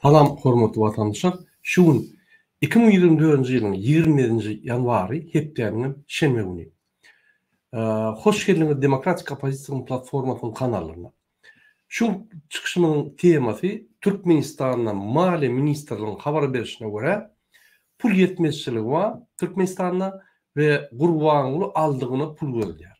Salam hormatly watandaşlar! Şu gün 2024-nji ýylyň 27-nji ýanwary hepdäniňem şenbe güni. Hoş geldiňiz Demokratik oppozisiýanyň platformasynyň kanalyna. Şu çykyşymyzyň temasy Türkmenistanda Maliýe ministrliginiň habar berşine görä pul ýetmezçiligi bar Türkmenistanda we Gurbanguly aldygyna pul gözleýär.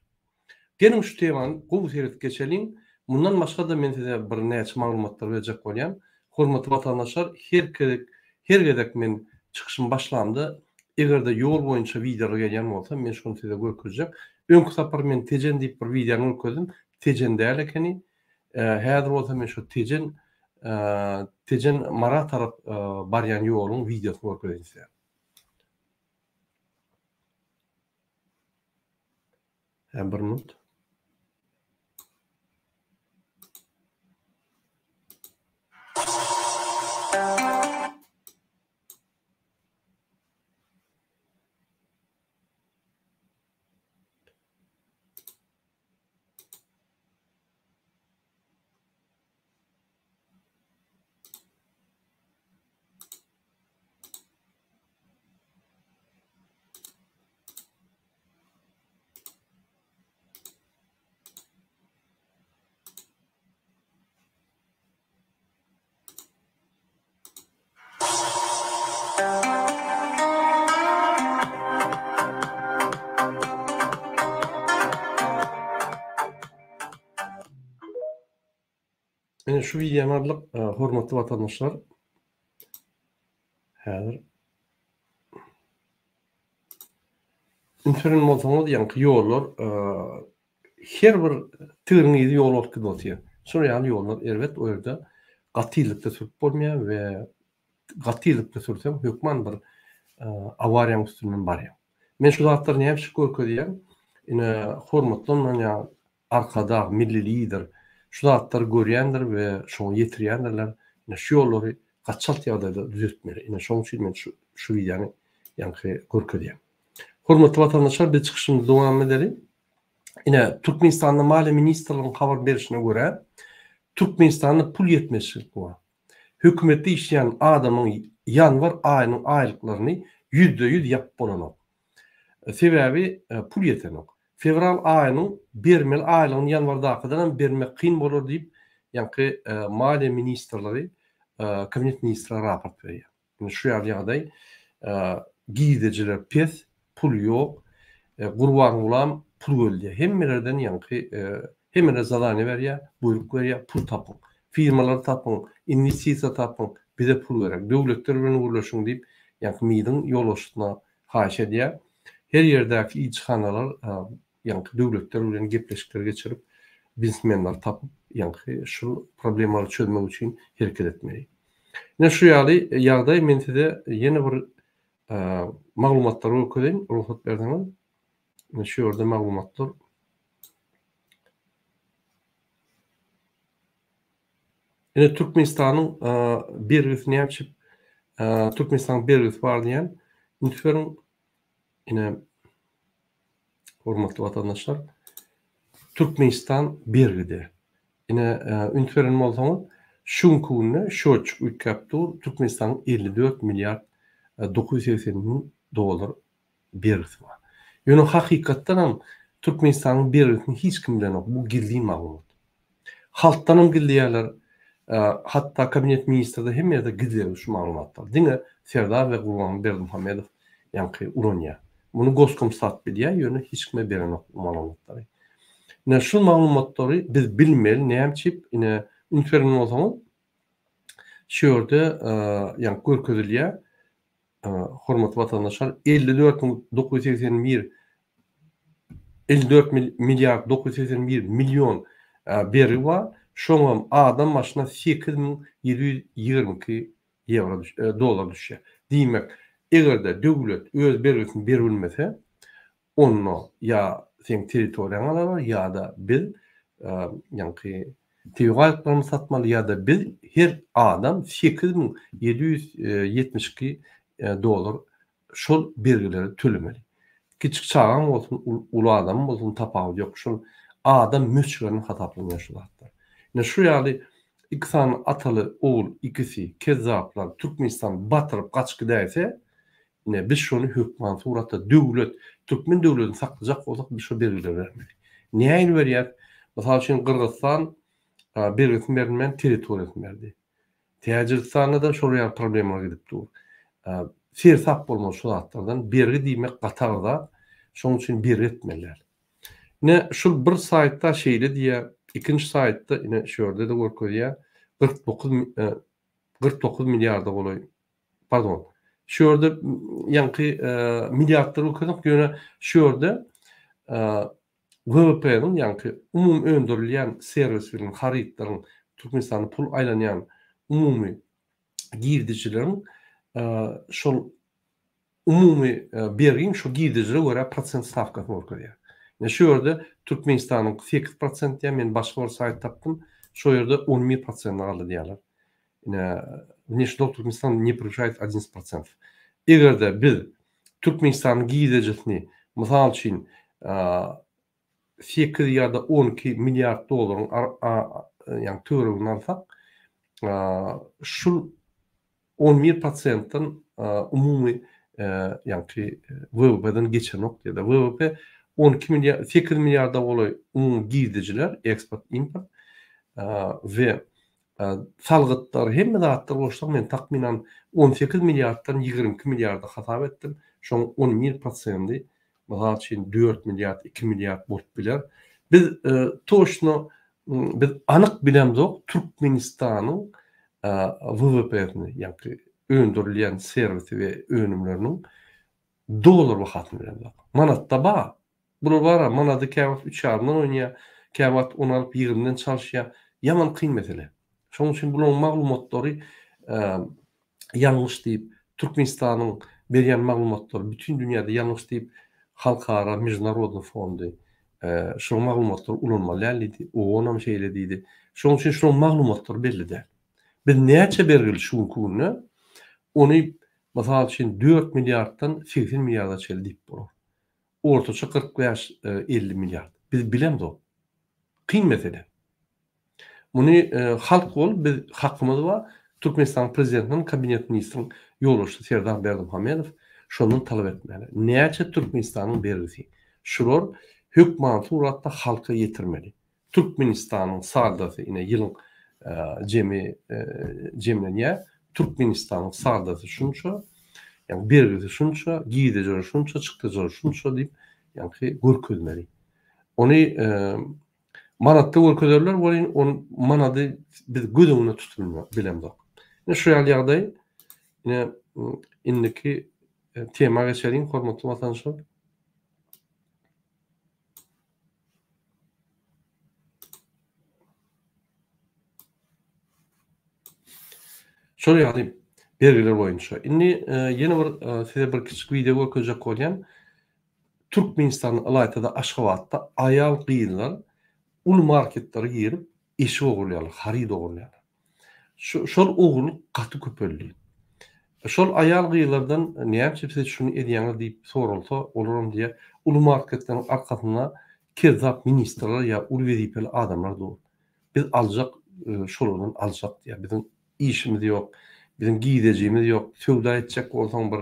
Geliň şu temany gowy seredip geçeliň. Mundan başga-da men size bir näçe maglumatlar berjek bolýan. Hormatly watandaşlar her gezek her gezek men çykyşymy başlamda eger-de ýol boýunça wideolar gelýän bolsa men şony size görkezjek. Öňki sapar men Tejen diýip bir wideony görkezdim. Tejen däl ekeni. Häzir bolsa men şu Tejen Tejen Mara tarap barýan ýoluň wideosyny görkezeýin size. Hä bir minut. Ine şu wideony aldyk, hormatly watandaşlar. Häzir Üns beren bolsaňyz, ýaňky ýollar her bir tigriň yzy ýol bolup gidip otyr. Şol ýaly ýollar erbet o ýerde gaty tizlikde sürüp bolmaýar we gaty tizlikde sürseň hökman bir awariýaň üstünden barýaň. Men şu zatlary näme üçin görkezýän? Ine hormatlanmaýan Arkadag, Milli Lider şu zatlary görýändir we şoňa ýetirýändirler. Ine şu ýollary gaty çalt ýagdaýda düzetmeli. Ine şoň üçin men şu şu wideony ýaňky görkezýän. Hormatly watandaşlar biz çykyşymyzy dowam edeli. Ine Türkmenistanda Maliýe ministrliginiň habar berşine görä Türkmenistanda pul ýetmezçilik bar. Hökümetde işleýän adamyň ýanwar aýynyň aýlyklaryny 100% ýapyp bolanok. Sebäbi pul ýetenok. Fewral aýynyň bermeli aýlygyny ýanwardakydan hem bermek kyn bolar diýip, ýaňky Maliýe ministrligi Kabinet ministrine raport berýär. Indi şu ýaly ýagdaý, girdejiler pes, pul ýok, Gurbangulam pul gözleýär. Hemmelerden ýaňky hemmelere zadaniýa berýär, buýruk berýär, pul tapyň. Firmalary tapyň, inwestisiýa tapyň, bize pul gerek. Döwletler bilen gürleşiň diýip, ýaňky MID-iň ýolbaşçysyna haýyş edýär. Her ýerdäki ilçihanalar ýaňky döwletler bilen gepleşikler geçirip, biznesmenleri tapyp, ýaňky şul problemalary çözmek üçin hereket etmeli. Ine şu ýaly ýagdaý men size ýene bir maglumatlary görkezeýin, rugsat berseňiz. Ine şu ýerde maglumatlar. Ine Türkmenistanyň bergisi näme üçin Türkmenistanyň bergisi bar diýen. Üns beriň. Ine hormatly watandaşlar. Türkmenistan bergide. Ine üns beren bolsaňyz, şu günki günde şötjük üýtgäp dur. Türkmenistanyň 54 milliard 980 müň dollar bergisi bar. Ýöne hakykatdan hem Türkmenistanyň bergisini hiç kim bilenok. Bu gizlin maglumat. Halkdan hem gizleýärler. Hatda kabinet ministrde hemme ýerde gizledi şu maglumatlar. Diňe Serdar we Gurbanguly Berdimuhamedow ýaňky ulanýar. Muny Goskomstat bilýär, ýöne hiç kime berenok bu maglumatlary. Ine şu maglumatlary biz bilmeli, näme üçin? Ine üns beren bolsaňyz, şu ýerde ýaňky görkezilýär. Hormatly watandaşlar, 54 981 54 milliard 981 million bergi bar. Şoňam adam başyna 8722 ýewro dollar düşýär. Diýmek, eger-de döwlet öz bergisini beribilmese, Onda ýa seň territoriýaňy alarlar ýa-da biz ýaňky tebigy baýlyklarymyzy satmaly ýa-da biz her adam 8772 dollar şol bergileri tölemeli. Kiçik çagaň bolsun, uly adam bolsun tapawudy ýok. Şol adam möçberine hasaplanýar şu zatlar. Ine şu ýaly. Iki sany ataly ogul ikisi kezzaplar Türkmenistany batyryp gaçyp gidäýse, ine biz şony hökman suratda döwlet, türkmen döwletini saklajak bolsak biz şo bergileri bermeli. Nähili berýäs? Mysal üçin Gyrgyzystan bergisini berilmän territoriýasyny berdi. Täjigistanda-da şol ýaly problemalar gidip dur. Seresap bolmaly şu zatlardan. Bergi diýmek gaty agyr zat. Şonuň üçin bergi etmeli däl. Ine şul bir saýtda şeýle diýýär, ikinji saýtda ine şu ýerde-de görkezýär, 49 49 milliarda golaý, pardon, şu ýerde ýaňky milliardlar görkezok, ýöne şu ýerde WWP-niň ýaňky umumy öndürilýän serwis bilen harytlaryň Türkmenistanda pul aýlanýan umumy girdejileriň şol umumy bergiň şu girdejilere görä prosent stawkasyny görkezýär. Ine şu ýerde Türkmenistanyň 8 prosent diýýär, men başga bir saýt tapdym, şo ýerde 11 prosentine galdy diýýärler. Ine, внешний долг Türkmenistana не превышает 11 процентов. Eger-de biz Türkmenistanyň girdejisini, mysal üçin, 8 ýa-da 12 milliard dollaryň ýagny töweregini alsak, şul 11 prosentden umumy ýagny WWP-den geçenok diýdi. WWP 12 milliard 8 milliarda golaý umumy girdejiler, eksport, import we salgytlar hemme zatlar goşsak men takmynan 18 milliarddan 22 milliarda hasap etdim. Şoň 11 prosendi mysal üçin 4 milliard, 2 milliard bolup biler. Biz toçno biz anyk bilemzok Türkmenistanyň WWP-sini, ýagny öndürilýän serwisi we önümleriniň dollar bahasyny bilemzok. Manatda bar. Bular bar, manady käwagt 3 ýarymdan oýnaýar, käwagt ony alyp 20-den çalyşýar. Ýaman kyn mesele. Şonuň üçin bularyň maglumatlary ýalňyş diýip, Türkmenistanyň berýän maglumatlary bütin dünýäde ýalňyş diýip, Halkara Mejdunarodnyý fondy şol maglumatlary ulanmaly däl diýdi. OON-am şeýle diýdi. Şonuň üçin şolaryň maglumatlary belli däl. Biz näçe bergili şu günki günde, ony mysal üçin 4 milliarddan 80 milliarda çenli diýip bolar. Ortaça 45-50 milliard. Biz bilemzok. Kyn mesele. Muny halk bolup biz hakymyz bar. Türkmenistanyň Prezidentiniň Kabinet ministriň ýolbaşçysy Serdar Berdimuhamedow şondan talap etmäli. Näçe Türkmenistanyň bergisi? Şular hökmany suratda halka ýetirmeli. Türkmenistanyň saldasy ine ýylyň jemi jemlenýär. Türkmenistanyň saldasy şunça, ýagny bergisi şunça, girdejileri şunça, çykdajylary şunça diýip, ýagny görkezmeli. Ony Manatda görkezerler welin ony manady biz göz öňünde tutup bilemzok. Ine şu ýaly ýagdaý. Ine indiki tema geçeliň hormatly watandaşlar. Şol ýaly bergiler boýunça. Indi ýene bir size bir kiçijik wideo görkezjek bolýan. Türkmenistanda ylaýta-da Aşgabatda aýal-gyzlar uly marketlere girip eşik ogurlaýarlar, haryt ogurlaýarlar. Şu şol ogurlyk gaty köpeldi. Şol aýal-gyzlardan näme üçin siz şuny edýäňiz diýip soralsa, olaram diýýär, uly marketleriň arkasynda kezzap ministrler ýa uly wezipeli adamlar dur. Biz aljak, şolardan aljak diýýär. Biziň Işimiz ýok. Biziň girdejimiz ýok. Söwda etjek bolsaň bir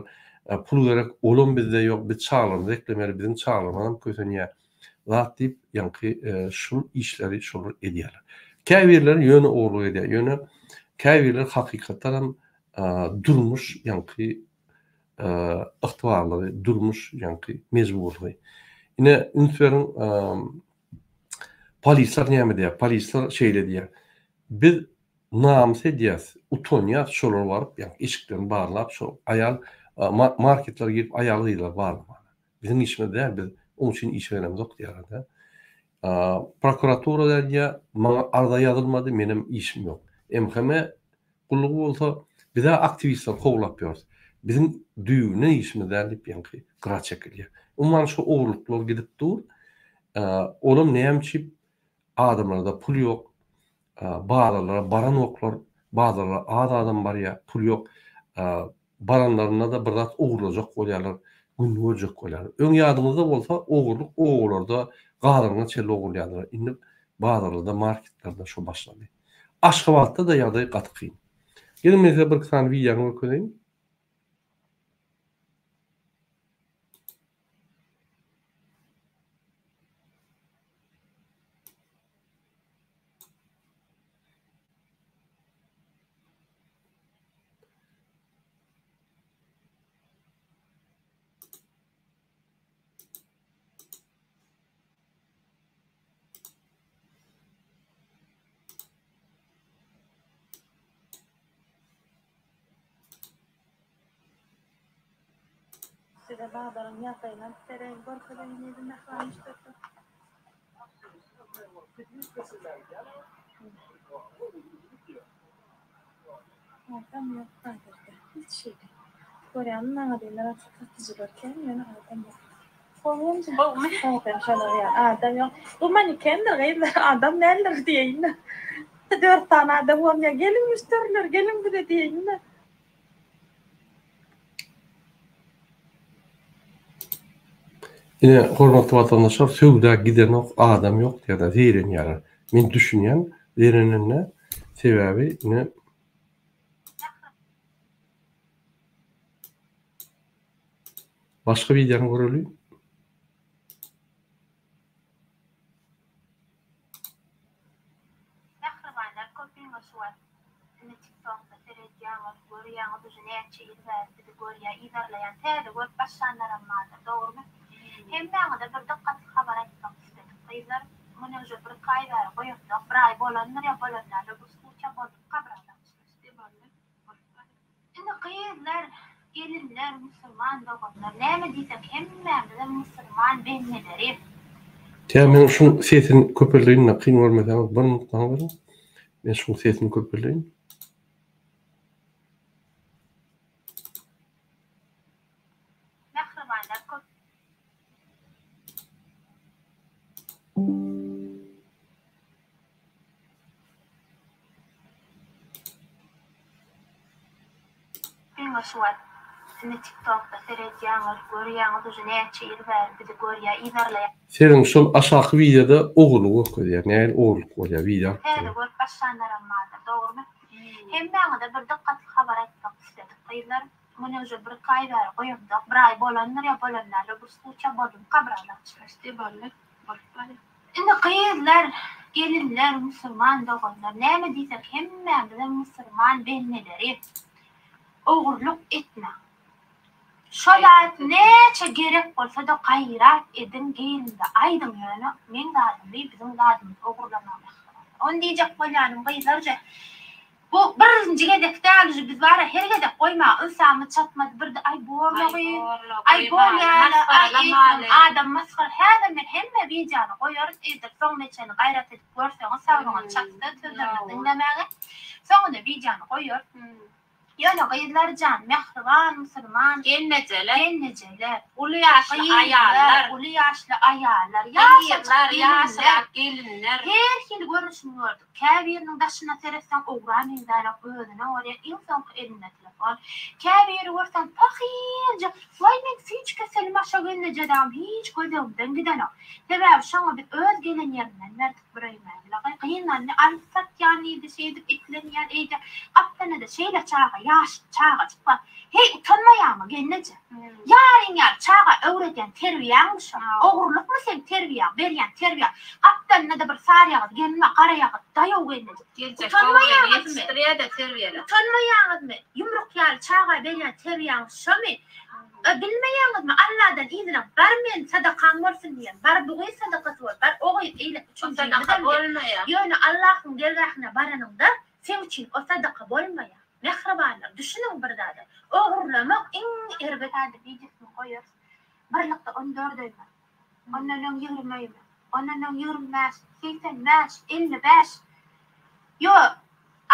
pul gerek, olam bizde ýok. Biz çagalarymyzy eklemeli, biziň çagalarymyzam kösenýär. Zat diýip, ýaňky şul işleri şolar edýärler. Käbirleri ýöne ogurlyk edýär. Ýöne käbirleri hakykatdanam durmuş ýaňky ygtybarlygy, durmuş ýaňky mejburlygy. Ine, üns beriň, polisler näme diýýär? Polisler şeýle diýýär. Biz namys edýäs, utanýas şolar baryp ýa eşiklerini barlap şo aýal marketlere girip aýal gyzlary barlamana. Biziň işimiz däl biz oň üçin işe gelemzok diýýärler-de. Prokuratura diýýär maňa arza ýazylmady menem işim ýok. MHM gullugy bolsa bizä aktiwistleri kowlap ýörüs. Biziň düýbünden işimiz däl diýip ýaňky gyra çekilýär. Umuman şo ogurlyklar gidip dur. Olam näme üçin adamlarda pul ýok. Bazarlara baranoklar, bazarlara az adam barýar, pul ýok. Baranlarynda-da bir zat ogurlajak bolýarlar, gün görjek bolýarlar. Öň ýadyňyzda bolsa, ogurlyk obalarda gazygyna çenli ogurlaýardylar. Indi bazarlarda, marketlerde şo başlandy. Aşgabatda-da ýagdaý gaty kyn. Geliň men size birki sany wideony görkezeýin. Size bazaryň ýagdaýyny alyp bereýin, görkezeýin diýdim mähriban müşderiler. Adam ýok bazarda, hiç hili. Görýäňmi maňa diýler satyjylar kän ýöne adam ýok. Gowumy? Gowumy? Adam şolar ýaly adam ýok. Bu manikendir gyzlar adam däldir diýeýin-de. Dört sany adam görünýär geliň müşderiler geliň bize diýeýin-de. Ine, hormatly watandaşlar, söwda gidenok, adam ýok diýýärler, zeýrenýärler. Men düşünýän zeýrenenine, sebäbi ine, Başga wideony göreli. Mähribanlar köpüňiz şu wagt indi tiktokda seredýäňiz görýäňiz uje näçe ýyl bäri bizi görýä yzarlaýan täze görüp başlanlaram bardyr dogrymy hemmäňize bir dykgatly habar aýtmak isledik gyzlar muny uje bir iki aý bäri goýamzok bir aý bolandyr ýa bolan däldir bir skuça boldumyka bir aý boldy Indi gyzlar, gelinler, musulman doganlar, näme diýsek hemmämizem musulman bendeleri. Tä men şuň sesini köpeldeýin-de kyn görmeseňiz bir minut maňa beriň. Men şuň sesini köpeldeýin. Mähribanlar köp. Diňe şu wagt indi tiktokda seredýäňiz, görýäňiz uje näçe ýyl bäri bizi görýä, yzarlaýa. Seniň şol aşaky wideoda ogurlyk görkezýär. Nähili ogurlyk bolýar wideo alyp Täze görüp başlanlaram bardyr dogrymy? Hemmäňize bir dykgatly habar aýtmak isledik gyzlar. Muny uje bir iki aý bäri goýamzok. Bir aý bolandyr ýa bolan däldir bir skuça boldumyka bir aýlap. Çykaşdy boldy. Bolup barýar. Indi gyzlar, gelinler, musulman doganlar, näme diýsek hemmämizem musulman bendeleri. Ogurlyk etmäň. Şo zat näçe gerek bolsa-da gaýrat ediň gelinde aýdyň ýöne meň zadymy biziň zadymyzy ogurlamaň mähribanlar. Ony diýjek bolýanym gyzlarja Bu birinji gezek däl uje biz bara her gezek goýmaga ynsabymyz çatmady birde aý borla gyz aý bolýala aý eýsem adam masgara häzir men hemme wideony goýarys edil soňuna çenli gaýrat edip görseňiz saglygyňyz çatsa sözlerimizi diňlemäge soňunda wideony goýarys ýöne gyzlarjan mähriban musulman Gelnejeler gelnejeler uly ýaşly aýallar uly ýaşly aýallar ýaşajyk gelinler gelinler her hili görnüşini gördük. Käbiriniň daşyna seretseň ogra meňzänok özüne görýä iň soňky elinde telefon. Käbiri görseň pahyrja waý meň süýji keselim aşa gelnejedagym hiç gözegimden gidenok. Sebäbi şoňa biz öz gelen ýerinden berdik bir öýmäni. Gynandy alyp satýan diýdi şeýdip eklenýän eýdýän. Gapdalynda şeýle çaga ýaş çagajyk bar. Heý utanmaýaňmy gelneje? Ýaryň ýaly çaga öwredýän terbiýäňmi şo? Ogurlykmy seň terbiýäň, berýän terbiýäň? Gapdalynda-da bir saryýagyz gelin bar, garaýagyz daýaw gelneje. Utanmaýaňyzmy? Utanmaýaňyzmy? Ýumruk ýaly çaga berýän terbiýäňiz şomy? Bilmeýäňizmi Alladan yzyna bar men sadakam bolsun diýen, bar bu gyz sadakasy bol, bar o gyz eýle üçünjimiz bolmaýar. Ýöne Allahyň dergähine baranyňda Seň üçin o sadaka bolmaýar. Mähribanlar, düşüniň bir zada. Ogurlamak iň erbet. Häzir wideosyny goýarys. Birlikde on dört öýme. Ondan öň 20 öýme. Ondan öň 25, 85, 55. Ýo,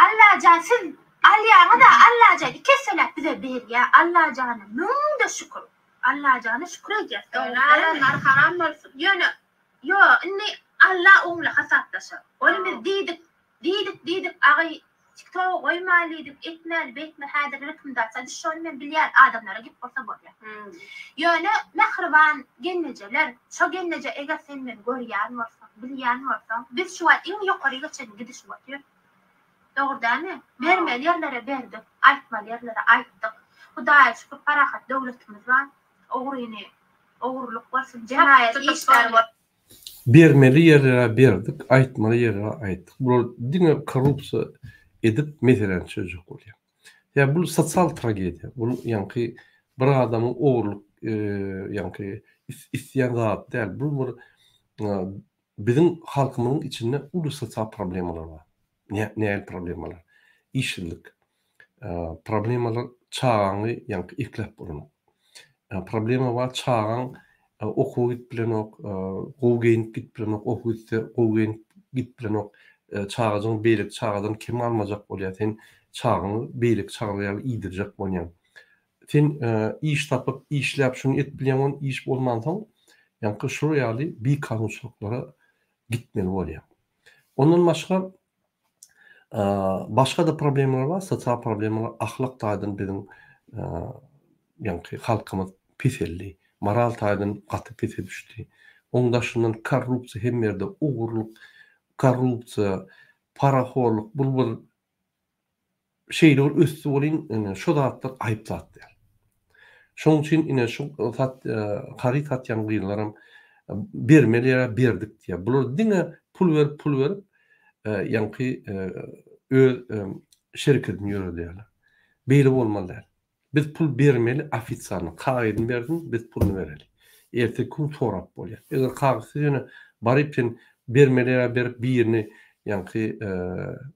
Allajan siz alýaňyz-a, Allajan iki esseläp bize berýär. Allajana müňde şükür. Allajana şükür edýäs. Ýöne alanlar haram bolsun. Ýöne, ýo, indi Alla oňly hasaplaşar. Ony biz diýdik. Diýdik diýdik agy tiktoga goýmaly diýdik etmäli beýtmeli häzir rekomendasiýa düşdi ony men bilýän adamlara gep bolsa bolýa. Ýöne mähriban gelnejeler şo gelneje eger sen meni görýän bolsaň bilýän bolsaň biz şu wagt iň ýokaryga çenli gidişip otyr. Dogry dälmi? Bermeli ýerlere berdik, aýtmaly ýerlere aýtdyk. Hudaýa şükür parahat döwletimiz bar. Ogryny ogrulyk bolsun, jenaýat işler bolsun. Bermeli ýerlere berdik, aýtmaly ýerlere aýtdyk. Bular diňe korrupsiýa edip meseläni çözjek bolýar. Ýa bul sosial tragediýa. Bul ýaňky bir adamyň ogurlyk ýaňky isleýän zady däl. Bul bir biziň halkymyzyň içinde uly sosial problemalar bar. Nähili problemalar? Işsizlik. Problemalar çagaňy ýaňky ekläp bolanok. Problema bar çagaň okuwa gidip bilenok, gowy geýnip gidip bilenok, okuwa gitse gowy geýnip gidip bilenok. Çagajygyň beýleki çagadan kem galmajak bolýar. Sen çagaňy beýleki çagalar ýaly iýdirjek bolýaň. Sen iş tapyp, işläp şuny edip bilýäň, ony iş bolmansoň ýaňky şular ýaly bikanunçylyklara gitmeli bolýar. Ondan başga başga-da problemalar bar, sosial problemalar, ahlak taýdan biziň ýaňky halkymyz peseldi, moral taýdan gaty pese düşdi. Oň daşyndan korrupsiýa hemme ýerde, ogurlyk, korrupsiýa, parahorluk, bul bir şeýle bir ösdi welin, ine, şo zatlar aýyp zat däl. Şonuň üçin, ine, şu sat, haryt satýan gyzlaram bermeli ýere berdik diýýär. Bular diňe pul berip, pul berip, ýaňky öz şereketini ýöredýärler. Beýle bolmaly däl. Biz pul bermeli ofisialny kagyzyny bersin biz puluny bereli. Erteki gün sorap bolýar. Eger kagyzsyz ýöne baryp sen bermeli ýere berip birini ýaňky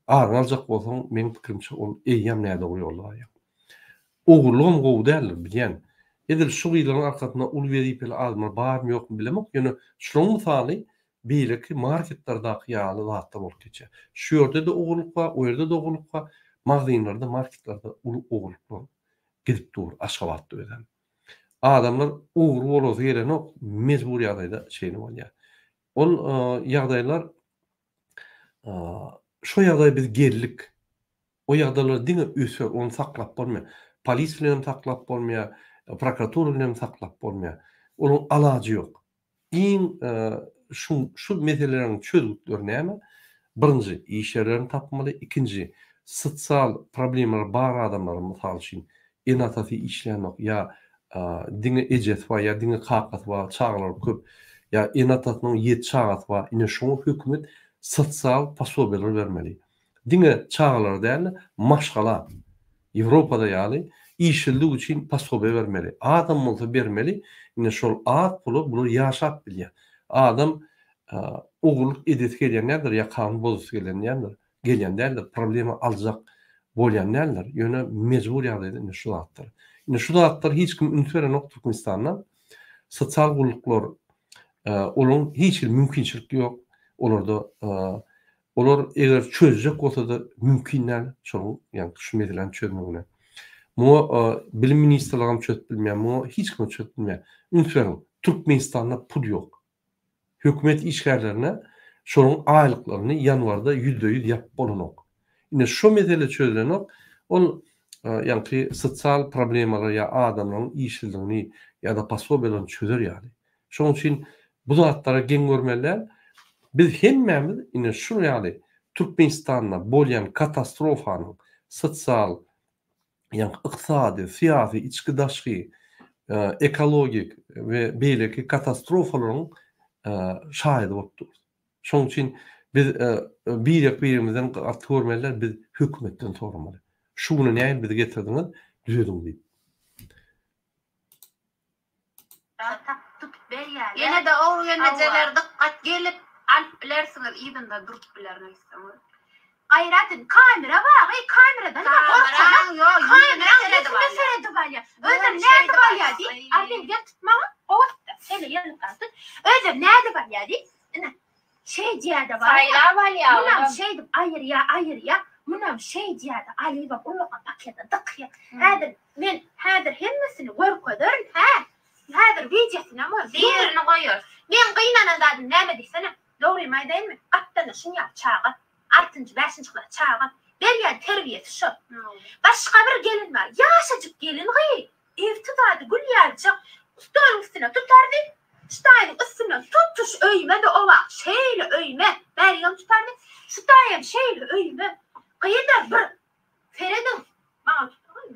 aryny aljak bolsaň meň pikirimçe ol eýýäm nädogry ýolda barýar. Ogurlygam gowy däldir bilýän. Edil şu gyzlaryň arkasynda uly wezipeli adamlar barmy ýokmy bilemok ýöne şularyň mysaly beýleki marketlerdaky ýaly zatlar bolup geçýär. Şu ýerde-de ogurlyk bar, o ýerde-de ogurlyk bar. Magazynlarda, marketlerde uly ogurlyklar gidip dur, Aşgabatda özem. Adamlar ogry bolasy gelenok, mejbur ýagdaýda şeýle bolýar. Ol ýagdaýlar şo ýagdaýa biz geldik. O ýagdaýlar diňe öser, ony saklap bolmaýar. Polisiýa bilen hem saklap bolmaýar, prokuratura bilen hem saklap bolmaýar. Onuň alajy ýok. Iň şu şu meseleleriň çözgütleri näme? Birinji, iş ýerlerini tapmaly, ikinji, sosial problemalary bar adamlara, mysal üçin, ene-atasy işlänok ýa diňe ejesi bar ýa diňe kakasy bar, çagalary köp, ýa ene-atasynyň ýedi çagasy bar, ine şoňa hökümet sosial posobiýalar bermeli. Diňe çagalara däl-de, maşgala, Ýewropada ýaly, işsizlik üçin posobiýa bermeli. Azam bolsa bermeli, ine şol az pula bular ýaşap bilýär. Adam ogurlyk edesi gelýän däldir ýa kanun bozasy gelen däldir, gelýän däldir, problema aljak bolýan däldir. Ýöne mejbur ýagdaýda ine şu zatlar. Ine şu zatlar hiç kim üns berenok Türkmenistanda. Sosial gulluklar olaryň hiç hili mümkinçilik ýok. Olarda Olar eger çözjek bolsada mümkin däl şonuň ýagny şu meseläni çözmegine. Muňa bilim ministrligem çözüp bilmeýär, muňa hiç kim çözüp bilmeýär. Üns beriň, Türkmenistanda pul ýok. Hökümet işgärlerine şolaryň aýlyklaryny ýanwarda 100% ýapyp bolanok. Ine şu mesele çözülenok. Ol ýagny sosial problemalar ýa adamlaryň işsizligini ýa-da posobiýalaryny çözer ýaly. Şonuň üçin bu zatlara geň görmeli däl. Biz hemmämiz ine şu ýaly Türkmenistanda bolýan katastrofanyň sosial, ýagny ykdysady, syýasy, içki-daşky, ekologik we beýleki katastrofalaryň şaýady bolup durus. Şonuň üçin biz birek-birimizden gaty görmeli däl, biz hökümetden soramaly. Şu güne nähili bizi getirdiňiz, düzediň diýip. Tapyp berýärler. Ýene-de ogry gelnejeler dykgat gelip alyp bilersiňiz yzynda durup bilerin öýtseňiz. Gaýrat ediň kamera bar gyz kameradan gorkana kameraň ýüzüne seredip alýar. Özem nädip alýar diý. Arlin gel tut maňa gowy şeýle ýerlik tut. Özem nädip alýar diý. Ine şeýdýär-de bar. Saýlap alýar. Munam şeýdip aýyrýar aýyrýar. Munam şeýdýär-de alybam ullakan pakete dykýar. Häzir Men häzir hemmesini görkezerin, hä? Häzir wideosynam bar. Birini goýarys. Meň gynanan zadym näme diýsene? Dogrymy aýdaýynmy? Gapdalda şunýaly çaga, altynjy, bäşinji klas çaga. Berýän terbiýesi şo. Başga bir gelin bar. Ýaşajyk gelin gyz. Erti zady gül ýalyjak. Stoluň üstüne tutardy. Şu taýynyň üstünden tutuş öýüme-de o wagt şeýle öýüme, bärigem tutardy. Şu taýam şeýle öýüme. Gyzlar bir serediň maňa tutuň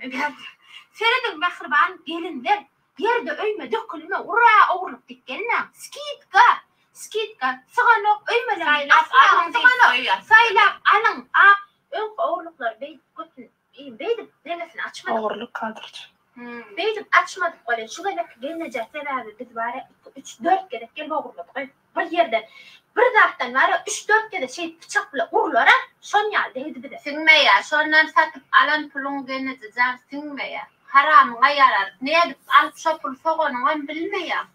serediň mähriban gelinler ýerde öýme dökülme ura ogurlyk diýip gelmäň skidka skidka syganok öýmeler asla syganok saýlap alyň ak öňki ogurlyklar beýdip götün beýdip nemesini açmadyk Ogurlyk kadrçy. Beýdip açmadyk welin şu gezekki gelneje sebäbi biz bara iki üç dört gezek gelip ogurladyk bir ýerden bir zatdan bara üç dört gezek şeýdip pyçak bile urlara şon ýaly degdi bize. Siňmeýär şondan satyp alan puluň gelnejejan siňmeýär haramyňa ýarar nädip alyp şo puly soganyňam bilmeýäň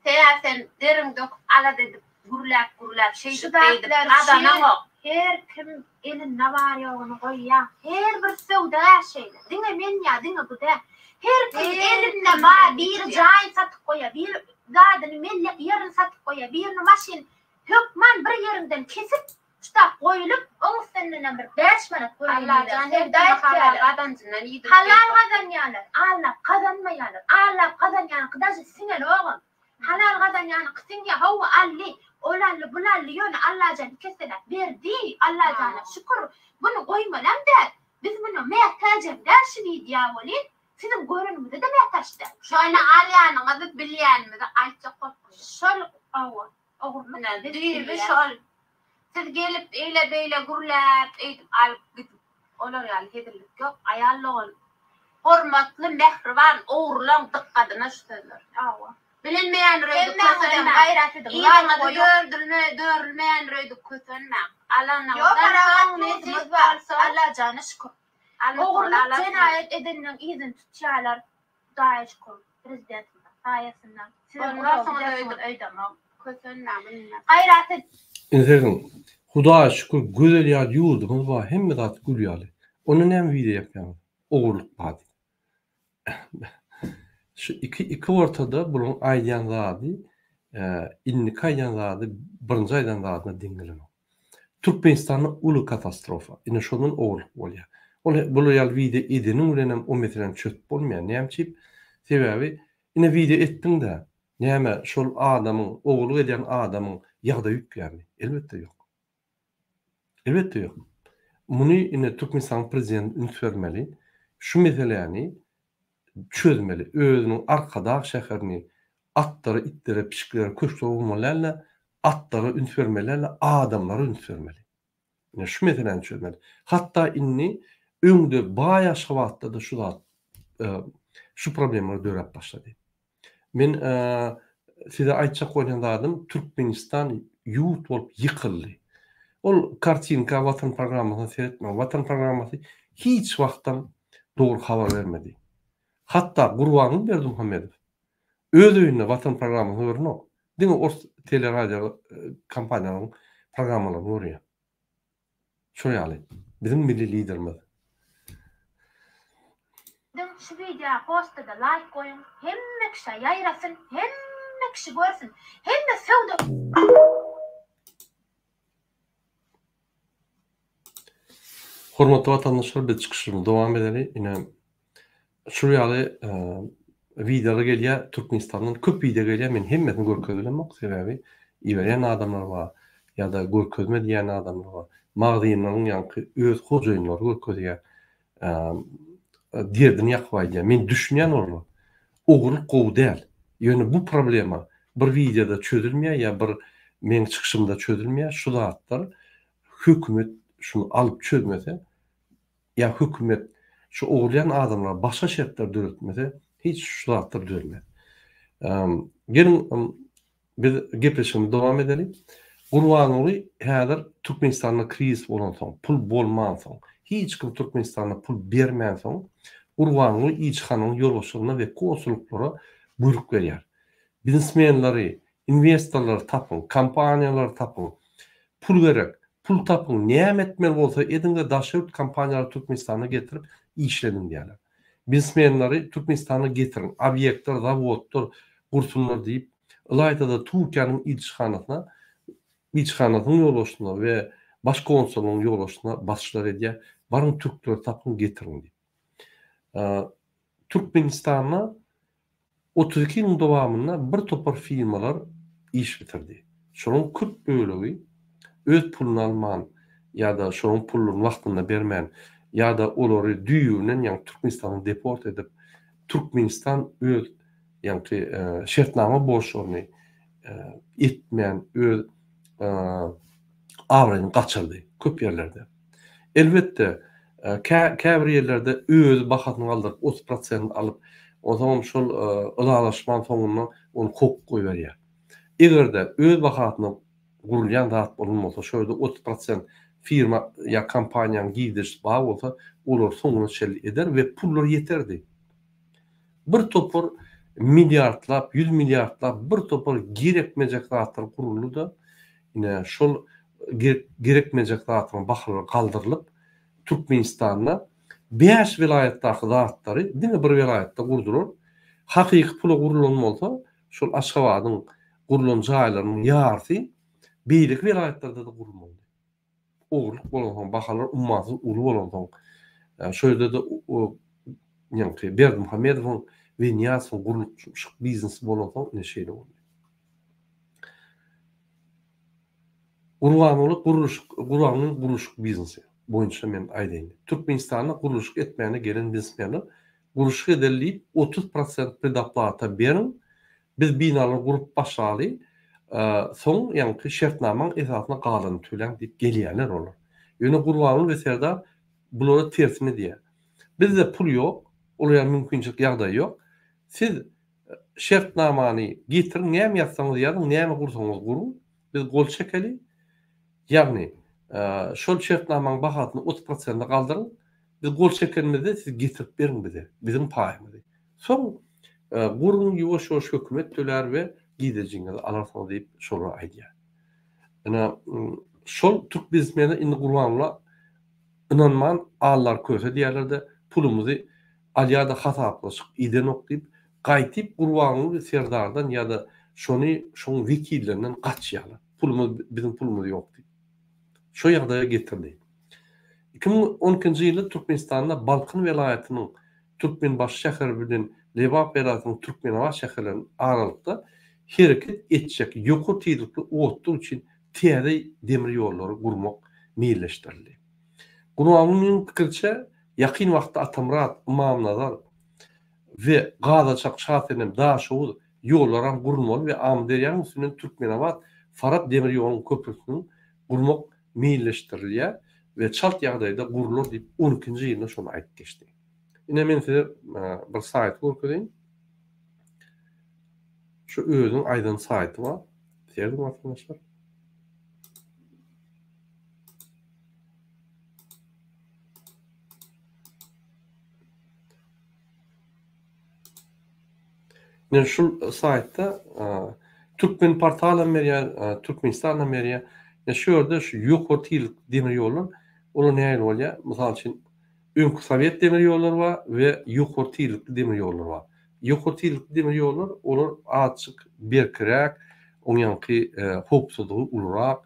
sebäbi sen deriň döküp alada edip Gürläp gürläp Şu şeýdip beýdip zatlar üçin gazanaňok. her kim elinde bar ýoguny goýýa. Her bir söwdagär şeýle. Diňe men ýa diňe bu däl. Her kim Her elinde kim bar elinde biri tutýa. jaýyny satyp goýýa, biri zadyny mellek ýerini satyp goýýa, birini maşyn hökman bir ýeriňden kesip şutap goýulyp oň üstündenem bir 5 manat göreýin Allajan diýýär. her Söwda kime halal etýärler. gazanjyndan iýdirip Halal bersin. gazanýarlar, allap gazanmaýarlar. Allap gazanýanyňky daže siňenogam. Halal gazanýanyňky siňýä hawa aldy ol aldy bul aldy ýöne Allajan ikesseläp berdi Allajana şükür buny goýmalam däl biz muna mätäjem däl şu widýa welin siziň göreniňize-de mätäç däl. Şony alýanyňyzy bilýänimizi aýtjak bolup durýas. Şol hawa ogurlyk Ine biz düýbi bilýäs. şol. Siz gelip eýle beýle gürläp eýdip alyp gidip olar ýaly hezillik ýok aýal dogan Hormatly mähriban ogurlaň dykgadyna şu sözler. Hawa. Bilinmeýändir öýdüp Hemmäňizem kösenmäň. gaýrat ediň, laýk Yzyňyzy goýuň. dördülme dörülmeýändir öýdüp kösenmäň. Ýok Alanyňyzdan parahat soň nesip ýurdumyz bar. bolsa Allajana şükür. almasyňyzy Ogurlyk alarsyňyz. jenaýat edeniň yzyny tutýarlar. Hudaýa şükür. Prezidentimiziň saýasynda. Sizem uzaga Bolmarsyňyz gidersiňiz öýdüp öýdemok. kösenmäň bilmem. Gaýrat ediň. Indi serediň. Hudaýa şükür gözel ýaly ýurdumyz bar, hemme zat gül ýaly. Onda näme wideo ýapýaňyz? Ogurlyk bar diýip. Şu iki iki ortada bularyň aýdýan zady, indiki aýdýan zady birinji aýdan zadyna deň gelenok. Türkmenistanda uly katastrofa. Ine şondan ogurlyk bolýar. Ol bular ýaly wideo edeniň bilenem o meseläni çözüp bolmaýar. Näme üçin? Sebäbi ine wideo etdiň-dä, näme şol adamyň, ogurlyk edýän adamyň ýagdaýy üýtgärmi? Elbetde ýok. Elbetde ýok. Muny ine Türkmenistanyň prezidenti üns bermeli. Şu meseläni çözmeli. Özüniň Arkadag şäherini atlara, itlere, pişiklere köşkler gurmaly däl-de, atlara üns bermeli däl-de, adamlara üns bermeli. Ine şu meseläni çözmeli. Hatda indi öňde baý Aşgabatda-da şu zat şu problemalar döräp başlady. Men size aýtjak bolýan zadym Türkmenistan ýurt bolup ýykyldy. Ol kartinka Watan programmasyna seretmäň. Watan programmasy hiç wagtam dogry habar bermedi. Hatda Gurbanguly Berdimuhamedow öz öýünde Watan programmasyny görenok. Diňe ors teleradio kompaniýalaryň programmalaryny görýär. Şol ýaly. Biziň milli liderimiz. Biziň şu wideo postada laýk goýuň hemme kişä ýaýrasyn hemme kişi görsün hemme söwda. Hormatly watandaşlar biz çykyşymyzy dowam edeli ine Şul ýaly wideolar gelýär Türkmenistandan köp wideo gelýär men hemmesini görkezip bilemok sebäbi iberýän adamlar bar ýa-da görkezme diýýän adamlar bar magazynlaryň ýaňky öz hojaýynlary görkezýär derdini ýakyp aýdýar men düşünýän olara ogurlyk gowy däl ýöne bu problema bir wideoda çözülmeýär ýa bir meň çykyşymda çözülmeýär şu zatlar hökümet şuny alyp çözmese Ýa hökümet şu ogurlaýan adamlara başga şertler döretmese hiç şu zatlar düzelmez. Geliň biz gepleşigimizi dowam edeli. Gurbanguly häzir Türkmenistanda krizis bolansoň, pul bolmansoň, hiç kim Türkmenistanda pul bermänsoň, Gurbanguly ilçihanaň ýolbaşçylygyna we konsullyklara buýruk berýär. Biznesmenleri, Inwestorlary tapyň, kompaniýalary tapyň. Pul gerek. Pul tapyň, näme etmeli bolsa ediň-de daşary ýurt kompaniýalary Türkmenistana getirip işlediň diýýärler. Biznesmenleri Türkmenistana getiriň, obýektler, zawodlar gursunlar diýip, ylaýta-da Türkiýäniň ilçihanasyna, ilçihanasynyň ýolbaşçysyna we baş konsulynyň ýolbaşçysyna basyşlar edýär, baryň türkleri tapyň getiriň diýip. Türkmenistanda 32 ýylyň dowamynda bir topar firmalar iş bitirdi. Şolaryň köp bölegi öz puluny alman, ýa-da şolaryň pullaryny wagtynda bermän, ýa-da olary düýbünden ýaňky Türkmenistana deport edip, Türkmenistan öz ýaňky şertnama borçlaryny etmän öz abraýyny gaçyrdy köp ýerlerde. Elbetde, käbir ýerlerde özi bahasyny galdyryp 30 prosent alyp, onsoňam şol ylalaşman soňunda ony kowup goýberýär. Eger-de öz bahasyna gurulýan zat bolan bolsa, şo ýerde 30 prosent firma ýa kompaniýanyň girdejisi bar bolsa, olar soňuna çenli eder we pullar ýeterdi. Bir topar milliardlap, ýüz milliardlap bir topar gerekmejek zatlar guruldy-da, ine şol gerekmejek zatlaryň bahalary galdyrylyp, Türkmenistanda bäş welaýatdaky zatlary diňe bir welaýatda gurdular. Hakyky pula gurulan bolsa, şol Aşgabadyň gurulan jaýlarynyň ýarysy beýleki welaýatlarda-da gurulmalydy. Ogurlyk bolansoň, bahalar ummasyz uly bolansoň, şo ýerde-de ýaňky Berdimuhamedowyň we Nyýazowyň gurluşyk biznesi bolansoň ine şeýle boldy. Gurbanguly gurluşyk Gurbangulyň gurluşyk biznesi boýunça men aýdaýyn. Türkmenistanda gurluşyk etmäne gelen biznesmenler gurluşyk edeli diýip 30 prosent predoplata beriň, Biz binalary gurup başlaly, soň ýaňky şertnamaň esasynda galanyny töläň diýip gelýärler olar. Ýöne Gurbanguly we Serdar bulara tersini diýýär. Bizde pul ýok, olar ýaly mümkinçilik ýagdaý ýok. Siz şertnamany getiriň, näme ýazsaňyz ýazyň, näme gursaňyz guruň, biz gol çekeli. Ýagny şol şertnamaň bahasyny 30 prosente galdyryň, biz gol çekenimizde siz getirip beriň bize, biziň paýymyzy. Soň guruň ýuwaş-ýuwaş hökümet tölär we girdejiňizi alarsyňyz diýip şolara aýdýar. Ine şol türk biznesmeni indi Gurbangulla ynanman Allar köse diýýärler-de pulumyzy alýar-da hasaplaşyk edenok diýip gaýtyp Gurbanguly serdardan ýa-da şony şoň wekillerinden gaçýarlar. Pulumyz biziň pulumyz ýok diýip. Şo ýagdaýa getirdi. 2012-nji ýylda Türkmenistanda Balkan welaýatynyň Türkmenbaşy şäheri bilen Lebap welaýatynyň Türkmenabat şäherleriniň aralykda hereket etjek ýokary tizlikli otly üçin täze demir ýollary gurmak meýilleşdirildi. Gurbangulynyň pikiriçe, ýakyn wagtda Atamyrat, Ymamnazar we Gazaçak, Şasenem, Daşoguz ýollaram gurulmaly we Amyderýanyň üstünden Türkmenabat, Farap demir ýolunyň köprüsiniň gurmak meýilleşdirilýär we çalt ýagdaýda gurlar diýip, on ikinji ýylda şony aýdyp geçdi. Ine men size bir saýty görkezeýin. Şu özüniň aýdan saýty bar. Serediň watandaşlar. Ine şu saýtda Türkmen portalam berýär, Türkmenistanam berýär. Ine şu ýerde şu ýokary tizlikli demir ýollar, olar nähili bolýar? Mysal üçin, öňki sowet demir ýollary bar we ýokary tizlikli demir ýollar bar. Ýokary tizlikli demir ýollar, olar azjyk berkiräk, oň ýaňky howpsuzlygy ulurak,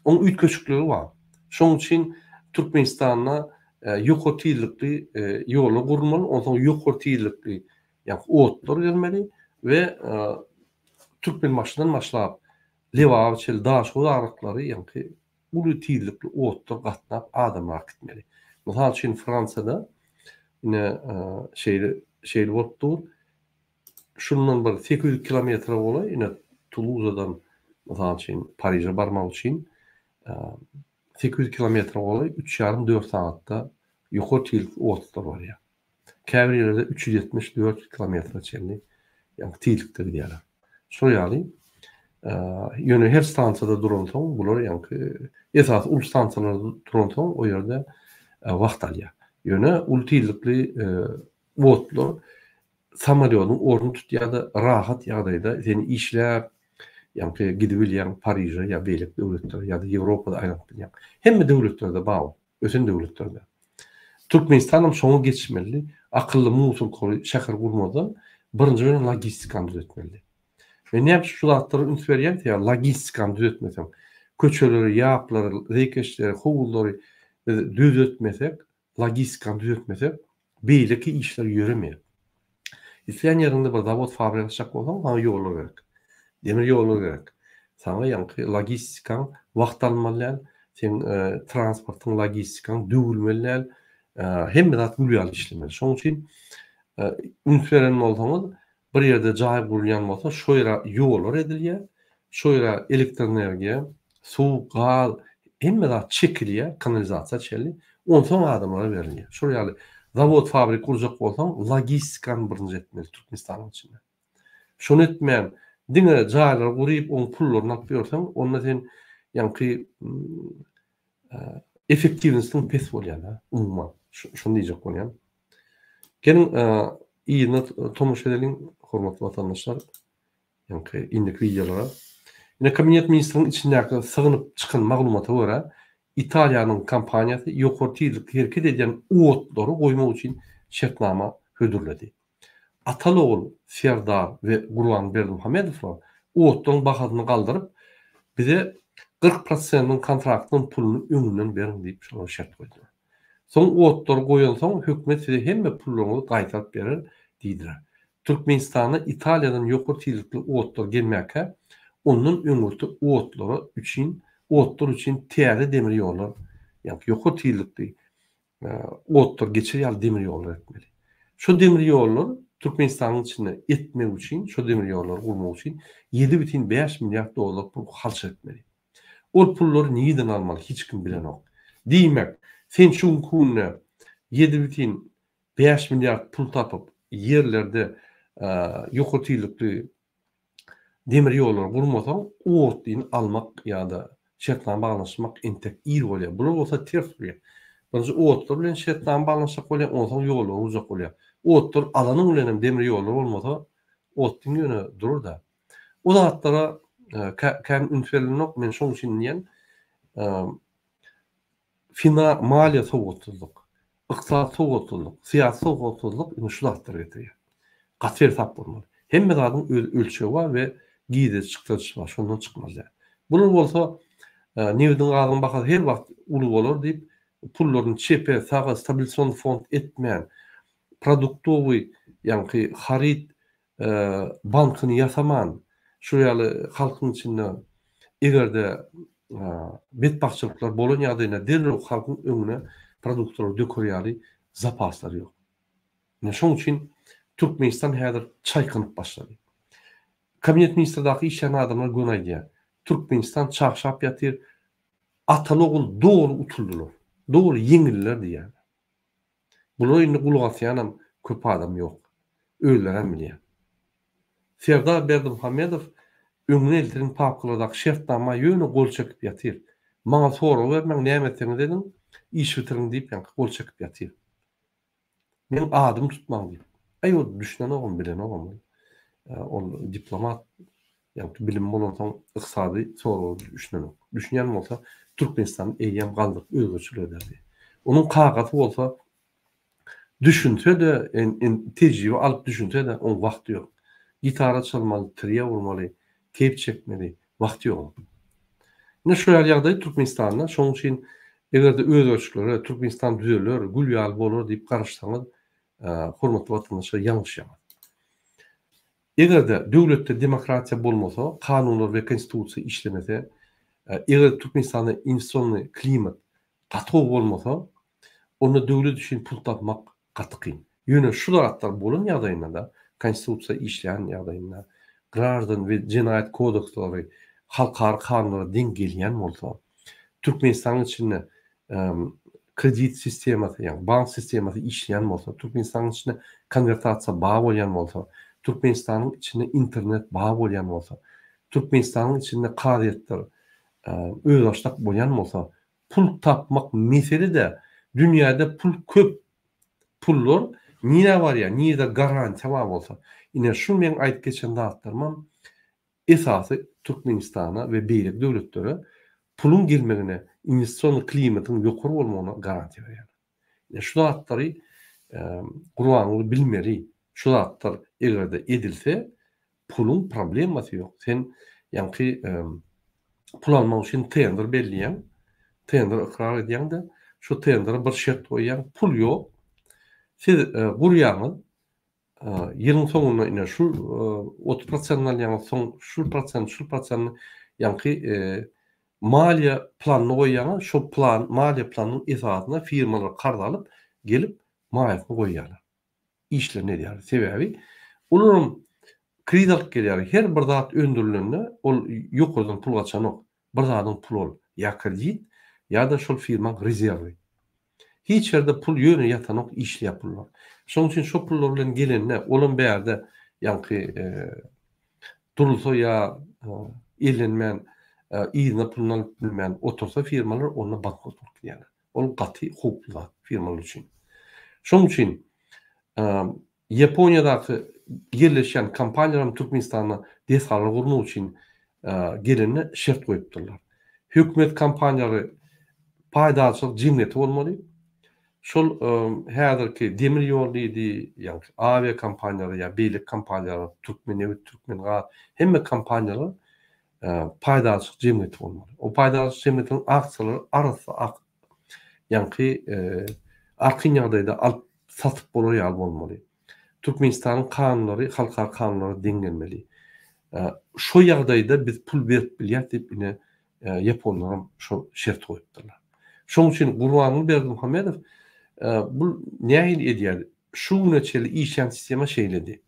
oň üýtgeşikligi bar. Şonuň üçin Türkmenistanda ýokary tizlikli ýollar gurulmaly, onsoň ýokary tizlikli ýagny otlular gelmeli we Türkmenbaşydan başlap Lebaba çenli Daşoguz aralyklary ýagny uly tizlikli otlular gatnap adamlar gitmeli. Mysal üçin Fransiýada ine şeýle şeýle bolup dur. Şundan bir 800 kilometre golaý ine Tuluzadan mysal üçin Pariže barmak üçin 800 kilometre golaý üç ýarym dört sagatda ýokary tizlikli otlular barýar. Käbir ýerlerde 370 400 kilometre çenli ýagny tizlikde gidýärler. Şol ýaly ýöne her stansiýada duransoň bular ýaňky esasy uly stansiýalarda duransoň o ýerde wagt alýar. Ýöne uly tizlikli otlular samolýodyň ornuny tutýar-da rahat ýagdaýda seni işläp ýaňky gidibilýäň Pariže ýa beýleki döwletlere ýa-da Ýewropada aýlanyp bilýäň. Hemme döwletlerde bar ol, ösen döwletlerde. Türkmenistanam şoňa geçmeli, akylly musurkaly şäher gurmazdan birinji bilen logistikany düzetmeli. Men näme üçin şu zatlara üns berýän, sebäbi logistikany düzetmeseň, köçeleri, ýaplary, zeýkeşleri, howuzlary biz düzetmesek, logistikany düzetmesek, beýleki işler ýöremeýär. Islän ýeriňde bir zawod, fabrik açjak bolsaň, saňa ýollar gerek. Demir ýollar gerek. Saňa ýaňky logistikaň wagt almaly däl. Seň transportyň, logistikaň döwülmeli däl. Hemme zat gül ýaly işlemeli. Şonuň üçin üns beren bolsaňyz, bir ýerde jaý gurulýan bolsa, şo ýere ýollar edilýär, şo ýere elektroenergiýa, suw, gaz, hemme zat çekilýär, kanalizasiýa çenli, onsoň adamlara berilýär. Şol ýaly zawod, fabrik gurjak bolsaň, logistikany birinji etmeli Türkmenistanyň içinde. Şony etmän, diňe jaýlary guryp, oň pullaryny alyp ýörseň, onda sen ýaňky effektiwnostyň pes bolýar-da, umuman. Şony diýjek bolýan. Geliň, yzyna tomaşa edeliň, hormatly watandaşlar, ýaňky indiki wideolara. Ine, Kabinet ministriniň içindäki sygynyp çykan maglumata görä, Italiýanyň kompaniýasy ýokary tizlikde hereket edýän otlary goýmak üçin şertnama hödürledi. Ataly-ogul Serdar we Gurban Berdimuhamedowlar otlaryň bahasyny galdyryp, bize 40 prosentiniň kontraktynyň puluny öňünden beriň diýip şolara şert goýdular. Soň otlary goýansoň hökümet size hemme pullaryňyzy gaýtaryp berer diýdiler. Türkmenistana Italiýadan ýokary tizlikli otlar gelmäkä ondan öňürti otlara üçin otlar üçin täze demir ýollar ýagny ýokary tizlikli otlar geçer ýaly demir ýollar etmeli. Şo demir ýollar Türkmenistanyň içinde etmek üçin, şo demir ýollary gurmak üçin 7,5 milliard dollar pul harç etmeli. Ol pullary nireden almaly hiç kim bilenok. Diýmek, sen şu günki günde 7,5 milliard pul tapyp, ýerlerde ýokary tizlikli Demir ýollary gurmasaň, otlyny almak ýa-da şertnama baglanyşmak entek ir bolýar. Bular bolsa ters urýar. Birinji otlar bilen şertnama baglanyşjak bolýar, onsoň ýollary gurjak bolýar. Otlar alanyň bilen hem demir ýollar bolmasa, otlyň ýöne durur-da. O zatlara kän üns berilenok. Men şoň üçin diýýän, Fina maliýe sowatsyzlyk, ykdysady sowatsyzlyk, syýasy sowatsyzlyk ine şu zatlara getirýär. Gaty seresap bolmaly. Hemme zadyň öz ölçegi bar we girdeji çykdajysy bar, şondan çykmaly däl. Bular bolsa nebitiň gazyň bahasy her wagt uly bolar diýip pullaryny çepe, saga stabilision fond etmän, produktowy ýaňky haryt bankyny ýasaman, şu ýaly halkyň içinde eger-de betbagtçylyklar bolan ýagdaýynda derrew halkyň öňüne produktlary döker ýaly zapaslary ýok. Ine şoň üçin Türkmenistan häzir çaýkanyp başlady. Kabinet ministrdaky işleýän adamlar göni aýdýar. Türkmenistan çagşap ýatyr, ataly-ogul doly utuldylar, doly ýeňildiler diýýärler. Bulara indi gulak asýanam köp adam ýok. Özlerem bilýär. Serdar Berdimuhamedow öňüne eltilen papkalardaky şertnama ýöne gol çekip ýatyr. Maňa sorag bermäň, näme etseňiz ediň, iş bitiriň diýip ýaňky gol çekip ýatyr. Meň adymy tutmaň diýip. Aý ol düşünenogam, bilenogam ol. Ol diplomat, ýaňky bilimi bolansoň ykdysady soraga düşünenok. Düşünýän bolsa Türkmenistany eýýäm galdyryp özgeçilik ederdi. Onuň kakasy bolsa düşünse-de, tejribe alyp düşünse-de oň wagty ýok. Gitara çalmaly, trio gurmaly, keýp çekmeli, wagty ýok onuň. Ine şu ýaly ýagdaý Türkmenistanda. Şonuň üçin eger-de özgerişliklere Türkmenistan düzeler, gül ýaly bolar diýip garaşsaňyz, hormatly watandaşlar ýalňyşýaňyz. Eger-de döwletde demokratiýa bolmasa, kanunlar we konstitusiýa işlemese, eger Türkmenistanda inwestisionnyý klimat gaty gowy bolmasa, onda döwlet üçin pul tapmak gaty kyn. Ýöne şu zatlar bolan ýagdaýynda-da, konstitusiýa işleýän ýagdaýynda, graždan we jenaýat kodekslary halkara kanunlara deň gelýän bolsa, Türkmenistanyň içinde kredit sistemasy, ýagny bank sistemasy işleýän bolsa, Türkmenistanyň içinde konwertasiýa bar bolýan bolsa, Türkmenistanyň içinde internet bar bolýan bolsa, Türkmenistanyň içinde kazyýetler özbaşdak bolýan bolsa, pul tapmak mesele-de, dünýäde pul köp, pullar nirä barýar, nirede garantiýa bar bolsa. Ine şu meň aýdyp geçen zatlarymam esasy Türkmenistana we beýleki döwletlere puluň gelmegine, inwestision klimatyň ýokary bolmagyna garantiýa berýär. Ine şu zatlary Gurbanguly bilmeli. Şu zatlar eger-de edilse, puluň problemasy ýok. Sen ýaňky pul almak üçin tender belleýäň, tender ykrar edýäň-de, şu tendere bir şert goýýaň, pul ýok. Siz gurýaňyz, Ýylyň soňunda ine şu 30 prosentini alýaňyz, soň şu prosent, şu prosentini ýaňky Maliýe planyny goýýaňyz, şol plan, maliýe planynyň esasynda firmalar karz alyp, gelip maýasyny goýýarlar. Işlerini edýärler. Sebäbi olaram kredit alyp gelýärler. Her bir zat öndürilende ol ýokardan pul gaçanok. Bir zadyň puly ol. Ýa kredit, ýa-da şol firmaň rezerwi. Hiç ýerde pul ýöne ýatanok işleýär pullar. Şonuň üçin şo pullar bilen gelende olam bärde ýaňky durulsa ýa ellenmän yzyna puluny alyp bilmän otursa firmalar onda bankrot bolup gidýärler. Ol gaty howply zat firmalar üçin. Şonuň üçin Ýaponiýadaky ýerleşýän kompaniýalaram Türkmenistanda desgalar gurmak üçin gelende şert goýupdyrlar. Hökümet kompaniýalary paýdarçylyk jemgyýeti bolmaly. Şol häzirki demir ýol diýdi, ýagny awia kompaniýalary ýa beýleki kompaniýalar, Türkmennebit, Türkmengaz, hemme kompaniýalar paýdarçylyk jemgyýeti bolmaly. O paýdarçylyk jemgyýetiniň aksiýalary arassa ak, ýaňky arkin ýagdaýda alyp satyp bolar ýaly bolmaly. Türkmenistanyň kanunlary halkara kanunlara deň gelmeli. Şo ýagdaýda biz pul berip bilýäs diýip ine ýaponlaram şo şerti goýupdyrlar. Şoň üçin Gurbanguly Berdimuhamedow bu nähili edýär? Şu güne çenli işlän sistema şeýledi.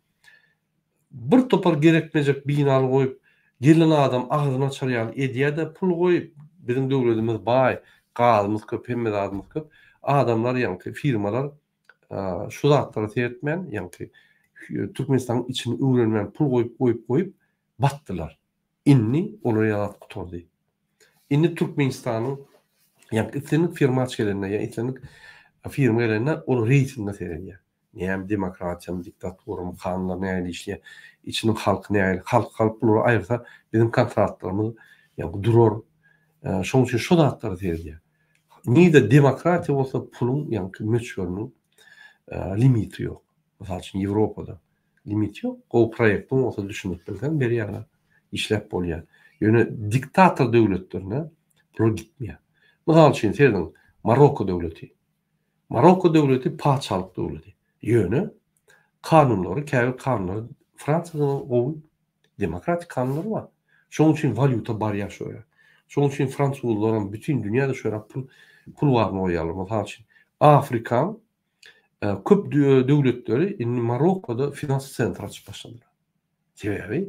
Bir topar gerekmejek binaly goýup, gelen adam agzyny açar ýaly edýär-de, pul goýup, biziň döwletimiz baý, gazymyz köp, hemme zadymyz köp. Adamlar ýaňky firmalar şu zatlara seretmän, ýaňky Türkmenistanyň içini öwrenmän pul goýup, goýup, goýup batdylar. Indi olar ýaly zat gutardy. Indi Türkmenistanyň ýaňky islendik firmaç gelende ýa islendik firma gelende ol reýtinge seredýär. Näme demokratiýamy, diktaturamy, kanunlar nähili işleýär, içiniň halky nähili, halk halk bulary aýyrsa biziň kontraktlarymyz ýa durar. Şonuň üçin şo zatlara seredýär. Nirde demokratiýa bolsa puluň ýaňky möçberiniň limiti ýok. Mysal üçin Ýewropada limit ýok. Gowy proýektiň bolsa düşünip bilseň berýärler. Işläp bolýar. Ýöne diktator döwletlerine bular gitmeýär. Mysal üçin serediň Marokko döwleti. Marokko döwleti patyşalyk döwleti. Ýöne kanunlary, käbir kanunlary Fransiýadan gowy demokratik kanunlary bar. Şonuň üçin walýuta barýar şo ýere. Şonuň üçin fransuzlaram bütin dünýäde şo ýere pul pul baryny goýýarlar. Mysal üçin, Afrikaň köp döwletleri indi Marokkoda finans sentr açyp başladylar. Sebäbi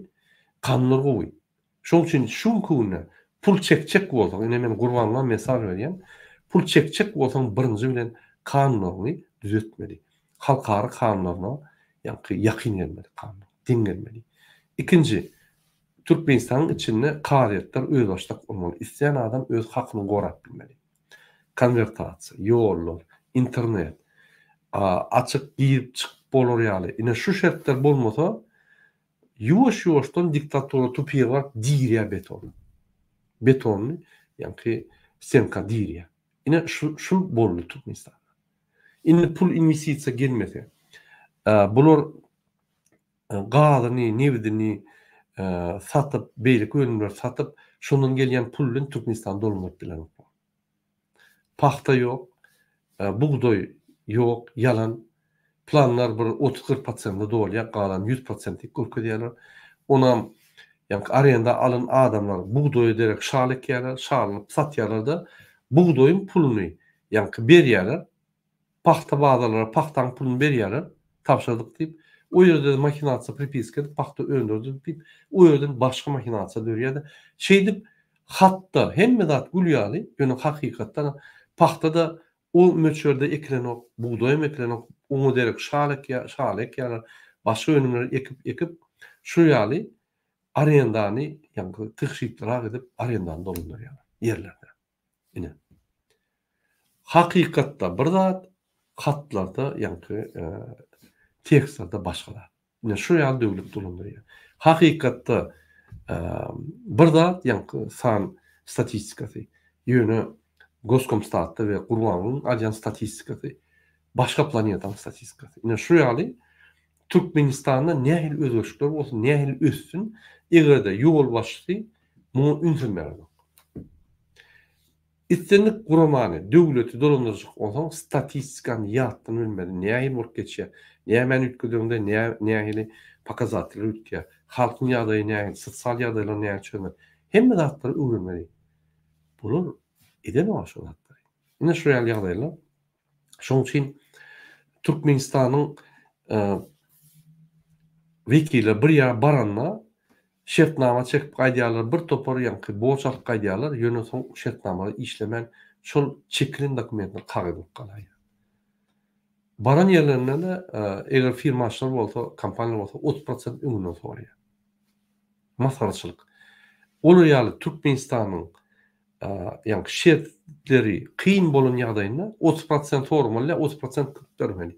kanunlar gowy. Şoň üçin şu günki günde pul çekjek bolsaň, ine men Gurbanguly mesaj berýän, pul çekjek bolsaň birinji bilen kanunlaryňy düzetmeli. Halkara kanunlaryna ýaňky ýakyn gelmeli kanun, deň gelmeli. Ikinji, Türkmenistanyň içinde kazyýetler özbaşdak bolmaly. Islän adam öz hakyny gorap bilmeli. Konwertasiýa, ýollar, internet, açyk girip çykyp bolar ýaly. Ine şu şertler bolmasa, Ýuwaş-ýuwaşdan diktatura tupige baryp dirýär beton. Betony ýaňky stenka dirýär. Ine şu şul boldy Türkmenistanda. Indi pul inwestisiýa gelmese, bular gazyny, nebidini satyp, beýleki önümleri satyp, şondan gelýän pul bilen Türkmenistany dolandyryp bilenoklar. Pagta ýok, bugdaý ýok, ýalan. Planlar bir otuz-kyrk prosente dolýar, galan ýüz prosent diýip görkezýärler. Onam ýaňky arenda alan adamlar bugdaýa derek şal ekýärler, şalyny satýarlar-da, bugdaýyň puluny ýaňky berýärler. Pagta bazarlara pagtaň puluny berýärler, tabşyrdyk diýip. O ýerde-de mahinasiýa pripiska edip pagta öndürdik diýip, o ýerden başga mahinasiýa dörýär-de. Şeýdip hatda hemme zat gül ýaly, ýöne hakykatdan pagta-da o möçberde ekilenok, bugdaýam ekilenok, oňa derek şal ekýär, şaly ekýärler, başga önümleri ekip, ekip, şu ýaly arendany, ýagny tygşytlyrak edip arendany dolandyrýarlar ýerlerde. Ine. Hakykatda bir zat, hatlarda, ýaňky tekstlerde başga zat. Ine şu ýaly döwlet dolandyrýar. Hakykatda bir zat, ýaňky san statistikasy. Ýöne Goskomstatda we Gurbangulyň alýan statistikasy başga planetanyň statistikasy. Ine şu ýaly Türkmenistanda nähili özgerişlikler bolsun, nähili össün, eger-de ýolbaşçysy muňa ünsem berenok. Islendik guramany, döwleti dolandyrjak bolsaň, statistikany ýatdan bilmeli, nähili bolup geçýär, nämäni üýtgedeňde nähili pokazateller üýtgeýär, halkyň ýagdaýy nähili, sosial ýagdaýlar nähili çözmeli, hemme zatlary öwrenmeli. Bular edenok şo zatlary. Ine şu ýaly ýagdaýlar. Şonuň üçin Türkmenistanyň wekili bir ýere baranda şertnama çekip gaýdýarlar, bir topar ýaňky borç alyp gaýdýarlar, ýöne soň şertnamalar işlemän şol çekilen dokumentler kagyz bolup galaýýar. Baran ýerlerinde-de eger firmaçylar bolsa, kompaniýalar bolsa 30 prosent öňünden soraýar. Masgaraçylyk. Olar ýaly Türkmenistanyň ýaňky şertleri kyn bolan ýagdaýynda 30 prosent soramaly däl, 30 prosent kylyp bermeli.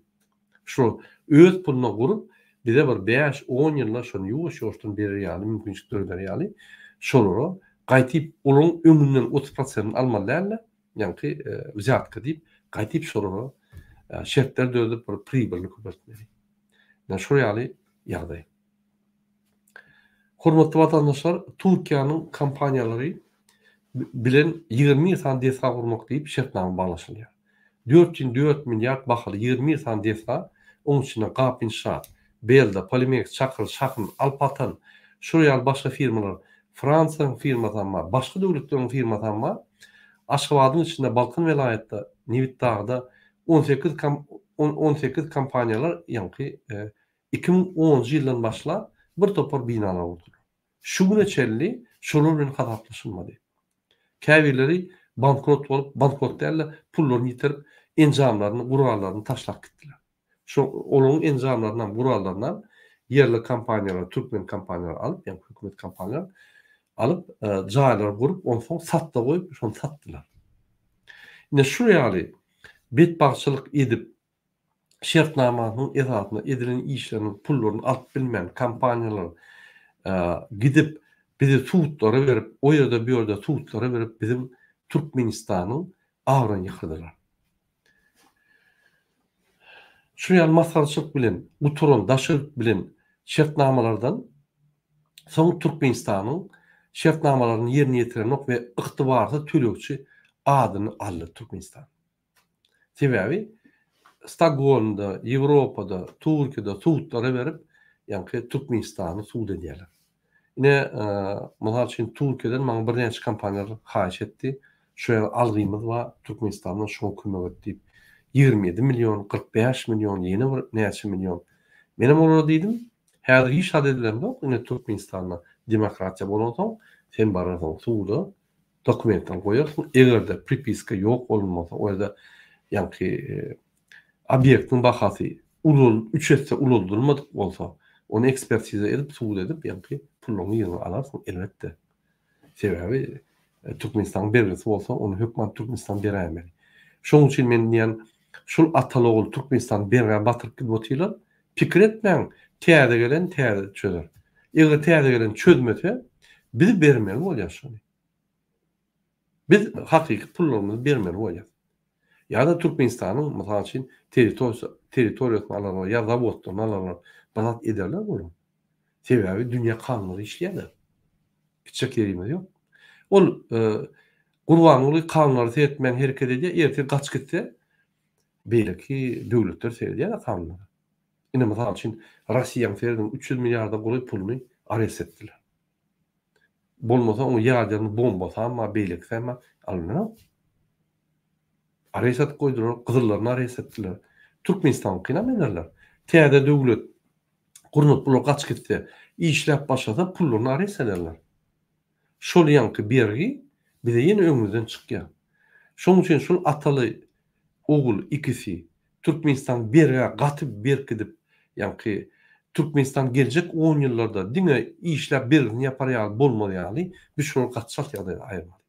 Şol öz puluna gurup, bize bir bäş-on ýylda şony ýuwaş-ýuwaşdan berer ýaly mümkinçilik döreder ýaly şolara gaýtyp olaryň öňünden 30 prosentini almaly däl-de, ýaňky wzýatka diýip, gaýtyp şolara şertler döredip bir pribylny köpeltmeli. Ine şol ýaly ýagdaý. Hormatly watandaşlar, Türkiýäniň kompaniýalary bilen 21 sany desga gurmak diýip şertnama baglaşylýar. 4,4 milliard bahaly 21 sany desga, onuň içinde Gap Inşaat, Belda, Polimeks, Çakyr, Şahyn, Alpatan, şular ýaly başga firmalar, Fransiýanyň firmasam bar, başga döwletleriň firmasam bar. Aşgabadyň içinde Balkan welaýatda, Nebitdagda 18 18 kompaniýalar ýaňky 2010-njy ýyldan başlap bir topar binalar gurdular. Şu güne çenli şolar bilen hasaplaşylmady. Käbirleri bankrot bolup, bankrot däl-de, pullaryny ýitirip, enjamlaryny, gurallaryny taşlap gitdiler. Şo olaryň enjamlarynam, gurallarynam ýerli kompaniýalar, türkmen kompaniýalary alyp, ýagny hökümet kompaniýalary alyp, jaýlar gurup, onsoň satda goýup, şony satdylar. Ine şu ýaly betbagtçylyk edip, şertnamasynyň esasynda edilen işleriniň pullaryny alyp bilmän kompaniýalar gidip bizi sudlara berip o ýerde bu ýerde sudlara berip biziň Türkmenistanyň abraýyny ýykyrdylar. Şu ýaly masgaraçylyk bilen gutaran daşary ýurt bilen şertnamalardan soň Türkmenistanyň şertnamalaryny ýerine ýetirenok we ygtybarsyz tölegçi adyny aldy Türkmenistan. Sebäbi Stokgolmda, Ýewropada, Türkiýede sudlara berip, ýaňky Türkmenistany sud edýärler. Ine, mysal üçin, Türkiýeden maňa birnäçe kompaniýalar haýyş etdi, şu ýaly algymyz bar, Türkmenistandan şoňa kömek et diýip. 27 million, 45 million, ýene bir näçe million. Menem olara diýdim, häzir hiç zat edilenok, ine Türkmenistanda demokratiýa bolansoň, sen bararsyň suda, Dokumentini goýarsyň, eger-de pripiska ýok bolunmasa, o ýerde ýaňky obýektiň bahasy ulal üç esse ulaldylmadyk bolsa, ony ekspertiza edip, subut edip, ýaňky pullaryň ýerine alarsyň, elbetde. Sebäbi Türkmenistanyň bergisi bolsa, ony hökman Türkmenistan beräýmeli. Şonuň üçin men diýýän, şul ataly-ogul Türkmenistany bergä batyryp gidip otyrlar. Pikir etmäň, täze gelen täze çözer. Eger täze gelen çözmese, biz bermeli bolýas şony. Biz hakyky pullarymyzy bermeli bolýas. Ýa-da Türkmenistanyň, mysal üçin, territoriýasyny alarlar ýa zawodlaryny alarlar, bir zat ederler bular. Sebäbi dünýä kanunlary işleýär-de. Gitjek ýerimiz ýok. Ol Gurbanguly kanunlara seretmän hereket edýär, ertir gaçyp gitse, beýleki döwletler seredýär-de kanunlara. Ine, mysal üçin, Rossiýanyň serediň, 300 milliarda golaý puluny arest etdiler. Bolmasa oň ýaderny bombasam bar, beýlekisem bar, alynanok. Arest edip goýdular, gyzyllaryny arest etdiler. Türkmenistanyňkynam ederler. Täze döwlet gurnup bular gaçyp gitse, işläp başlasa pullaryny arest ederler. Şol ýaňky bergi bize ýene öňümizden çykýar. Şonuň üçin şol ataly ogul ikisi Türkmenistan bergä gaty berkidip ýaňky Türkmenistan geljek on ýyllarda diňe işläp bergisini ýapar ýaly bolmaz ýaly biz şolary gaty çalt ýagdaýda aýyrmaly.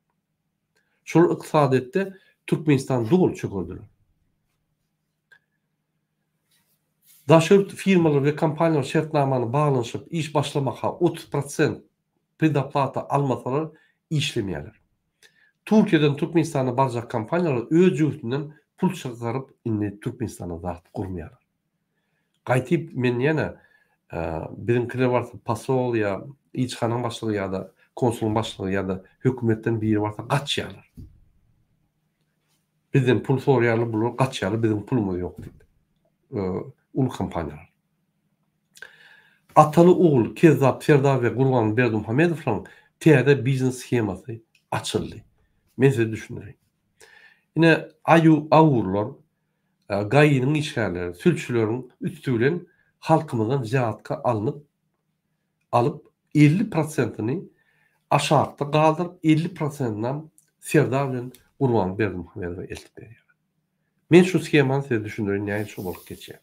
Şolar ykdysadyýetde Türkmenistany doly çökerdiler. Daşary ýurt firmalary we kompaniýalar şertnamany baglanyşyp iş başlamaka 30 prosent predoplata almasalar işlemeýärler. Türkiýeden Türkmenistana barjak kompaniýalar öz jübüsinden pul çykaryp indi Türkmenistanda zat gurmaýarlar. Gaýtyp men ýene biziňkiler barsa posol ýa ilçihanaň başlygy ýa-da konsulyň başlygy ýa-da hökümetden biri barsa gaçýarlar. Bizden pul soraýarlar bular gaçýarlar biziň pulumyz ýok diýip. Uly kompaniýalar. Ataly ogul Kezzap Serdar we Gurbanguly Berdimuhamedowlaryň täze biznes shemasy açyldy. Men size düşündireýin. Ine, aýu awurlar, GAI-niň işgärleri, sülçüleriň üsti bilen halkymyzdan wzýatka alnyp, alyp, 50 prosentini aşakda galdyryp, 50 prosentinam Serdar bilen Gurbanguly Berdimuhamedowa eltip berýärler. Men şu shemany size düşündireýin nähili şo bolup geçýär.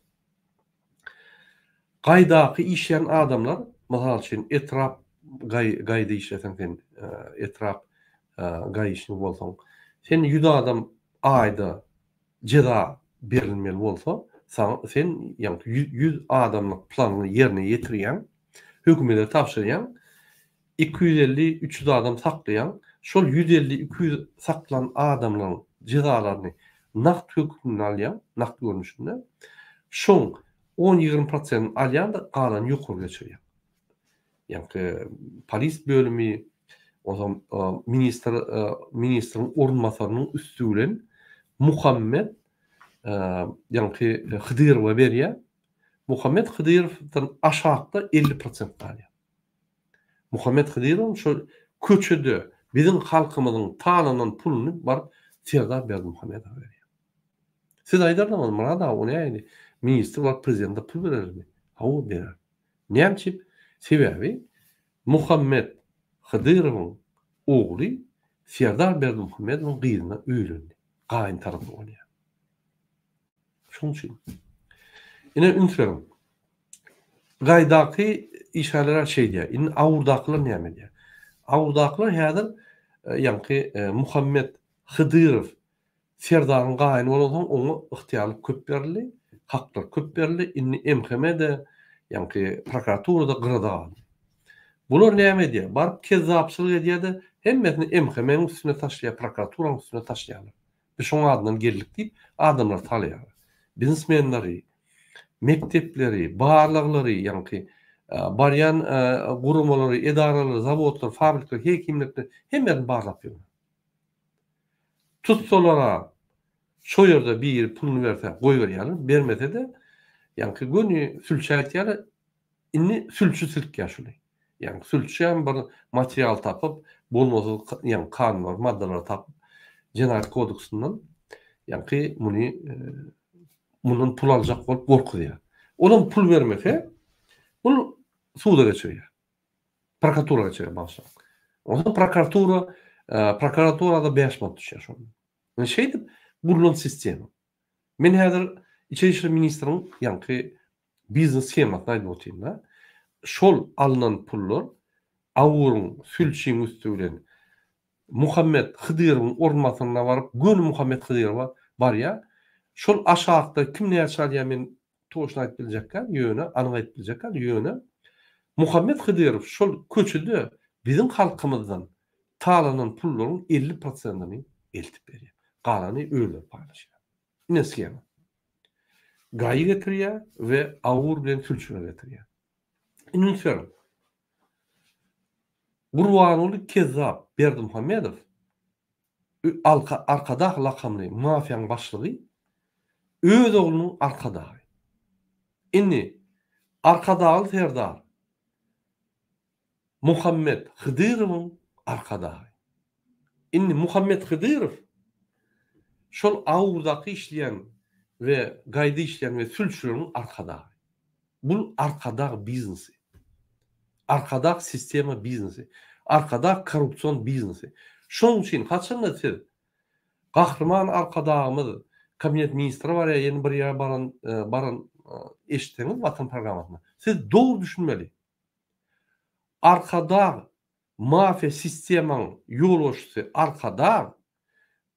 Gaýdaky işleýän adamlar, mysal üçin, etrap gaý gaýda işleseň sen etrap gaýişnik bolsaň, sen 100 adam aýda jeza berilmeli bolsa, saňa sen ýaňky 100 adamlyk planyňy ýerine ýetirýäň, hökümete tabşyrýaň, 250, 300 adam saklaýaň, şol 150, 200 saklan adamlaryň jezalaryny nagt hökmünde alýaň, nagt görnüşinde. Şoň on-ýigrimi prosentini alýaň-da, galanyny ýokary geçirýäň. Ýaňky polis bölümi, onsoň ministr, ministriň orunbasarynyň üsti bilen Muhammet ýaňky Hydyrowa berýär. Muhammet Hydyrowdan aşakda 50 prosent galýar. Muhammet Hydyrowyň şol köçede biziň halkymyzyň talanan puluny baryp Serdar Berdimuhamedowa berýär. Siz aýdardyňyz, Myrat aga, o nähili ministr baryp prezidente pul berermi? Hawa, berer. Näme üçin? Sebäbi Muhammet Hydyrowyň ogly Serdar Berdimuhamedowyň gyzyna öýlendi. Gaýyn tarapy bolýar. Şonuň üçin. Ine üns beriň. Gaýdaky işgärler şeýdýär. Indi Awurdakylar näme edýär? Awurdakylar häzir e, ýaňky e, Muhammet Hydyrow Serdaryň gaýyny bolansoň oňa ygtyýarlyk köp berildi, haklar köp berildi. Indi MHM-de, ýaňky prokuraturada gyrada galdy. Bular näme edýär? Baryp kezzapçylyk edýär-de, hemmesini MHM-iň üstüne taşlaýar, prokuraturanyň üstüne taşlaýarlar. Biz şoň adyndan geldik diýip, adamlary talaýarlar. Biznesmenleri, mekdepleri, barlaglary, ýaňky barýan guramalary, edaralary, zawodlary, fabrikleri, hekimlikleri hemmesini barlap ýörler. Tutsalar-a, şo ýerde biri puluny berse goýberýärler, bermese-de, ýaňky göni sülçä aýtýarlar, indi sülçi silkýär şuny. Ýagny sülçi hem bir material tapyp, bolmasa ýagny kanunlary, maddalary tapyp, jenaýat kodeksinden ýagny muny mundan pul aljak bolup gorkuzýar. Olam pul bermese, bul suda geçirýär. Prokuratura geçirýär, bagyşlaň. Onsoň prokuratura, prokuraturada 5 manat düşýär şondan. Ýöne şeýdip gurlan sistema. Men häzir Içeri işler ministriň ýaňky biznes shemasyny aýdyp otyryn-da. Şol alnan pullar Awuryň, sülçiň üsti bilen Muhammet Hydyrowyň orunbasaryna baryp, göni Muhammet Hydyrowa barýar. Şol aşakda kim näçe alýar men toçno aýdyp biljek däl, ýöne anyk aýdyp biljek däl, ýöne Muhammet Hydyrow şol köçede biziň halkymyzdan talanan pullaryň 50 prosentini eltip berýär. Galany özleri paýlaşýar. Ine shema. Gaýy getirýär we awur bilen sülçüler getirýär. Indi üns beriň. Gurbanguly Kezzap Berdimuhamedow Arkadag lakamly mafiýanyň başlygy öz oglunyň arkadagy. Indi Arkadagly Serdar Muhammet Hydyrowyň arkadagy. Indi Muhammet Hydyrow şol Awurdaky işleýän we Gaýda işleýän we sülçüleriň arkadagy. Bul Arkadag biznesi. Arkadag sistema biznesi. Arkadag korrupsion biznesi. Şoň üçin haçanda siz Gahryman Arkadagymyz Kabinet ministre barýar ýene bir ýere baran baran eşitseňiz Watan programmasynda siz dogry düşünmeli. Arkadag mafiýa sistemaň ýolbaşçysy Arkadag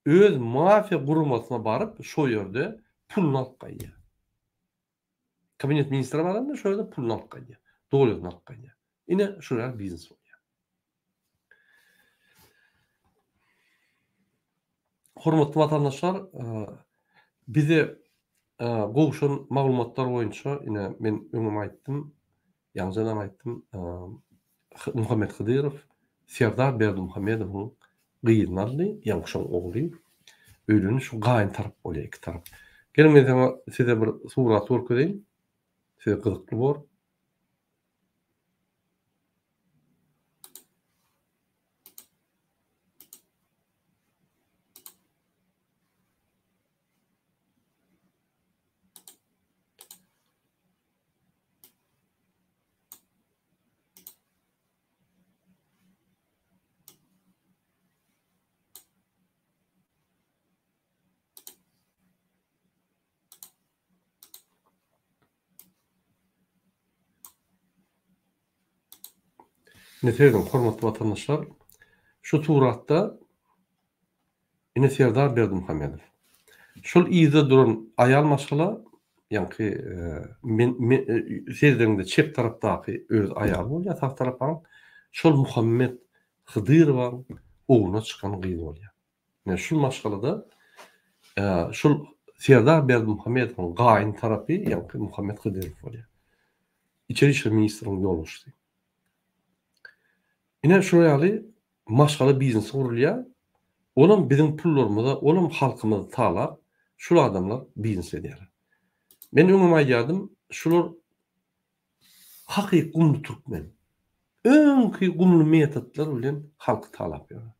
öz mafiýa guramasyna baryp şo ýerde puluny alyp gaýdýar. Kabinet ministre baranda şo ýerde puluny alyp gaýdýar. Dolýasyny alyp gaýdýar. Ine şular ýaly biznes bolýar. Hormatly watandaşlar, bize gowşan maglumatlar boýunça ine men öňem aýtdym, ýaňjadan aýtdym, Muhammet Hydyrow Serdar Berdimuhamedowyň gyzyny aldy, ýaňky şoň ogly öýlendi, şu gaýyn tarap bolýar iki tarap. Geliň men saňa size bir surat görkezeýin. Size gyzykly bor. Ine serediň, hormatly watandaşlar, şu suratda ine Serdar Berdimuhamedow. Şol yzda duran aýal maşgala, ýaňky men seredeniňde çep tarapdaky öz aýaly bolýar, sag tarapam şol Muhammet Hydyrowyň ogluna çykan gyz bolýar. Ine şul maşgalada şul Serdar Berdimuhamedowyň gaýyn tarapy, ýaňky Muhammet Hydyrow bolýar. Içeri işler ministriniň ýolbaşçysy. Ine şular ýaly maşgala biznesi gurulýar. Olam biziň pullarymyza, olam halkymyzy talap, şul adamlar biznes edýärler. Men öňem aýdýardym, şular hakyky gumly türkmen. Öňki gumly metodlar bilen halky talap ýörler.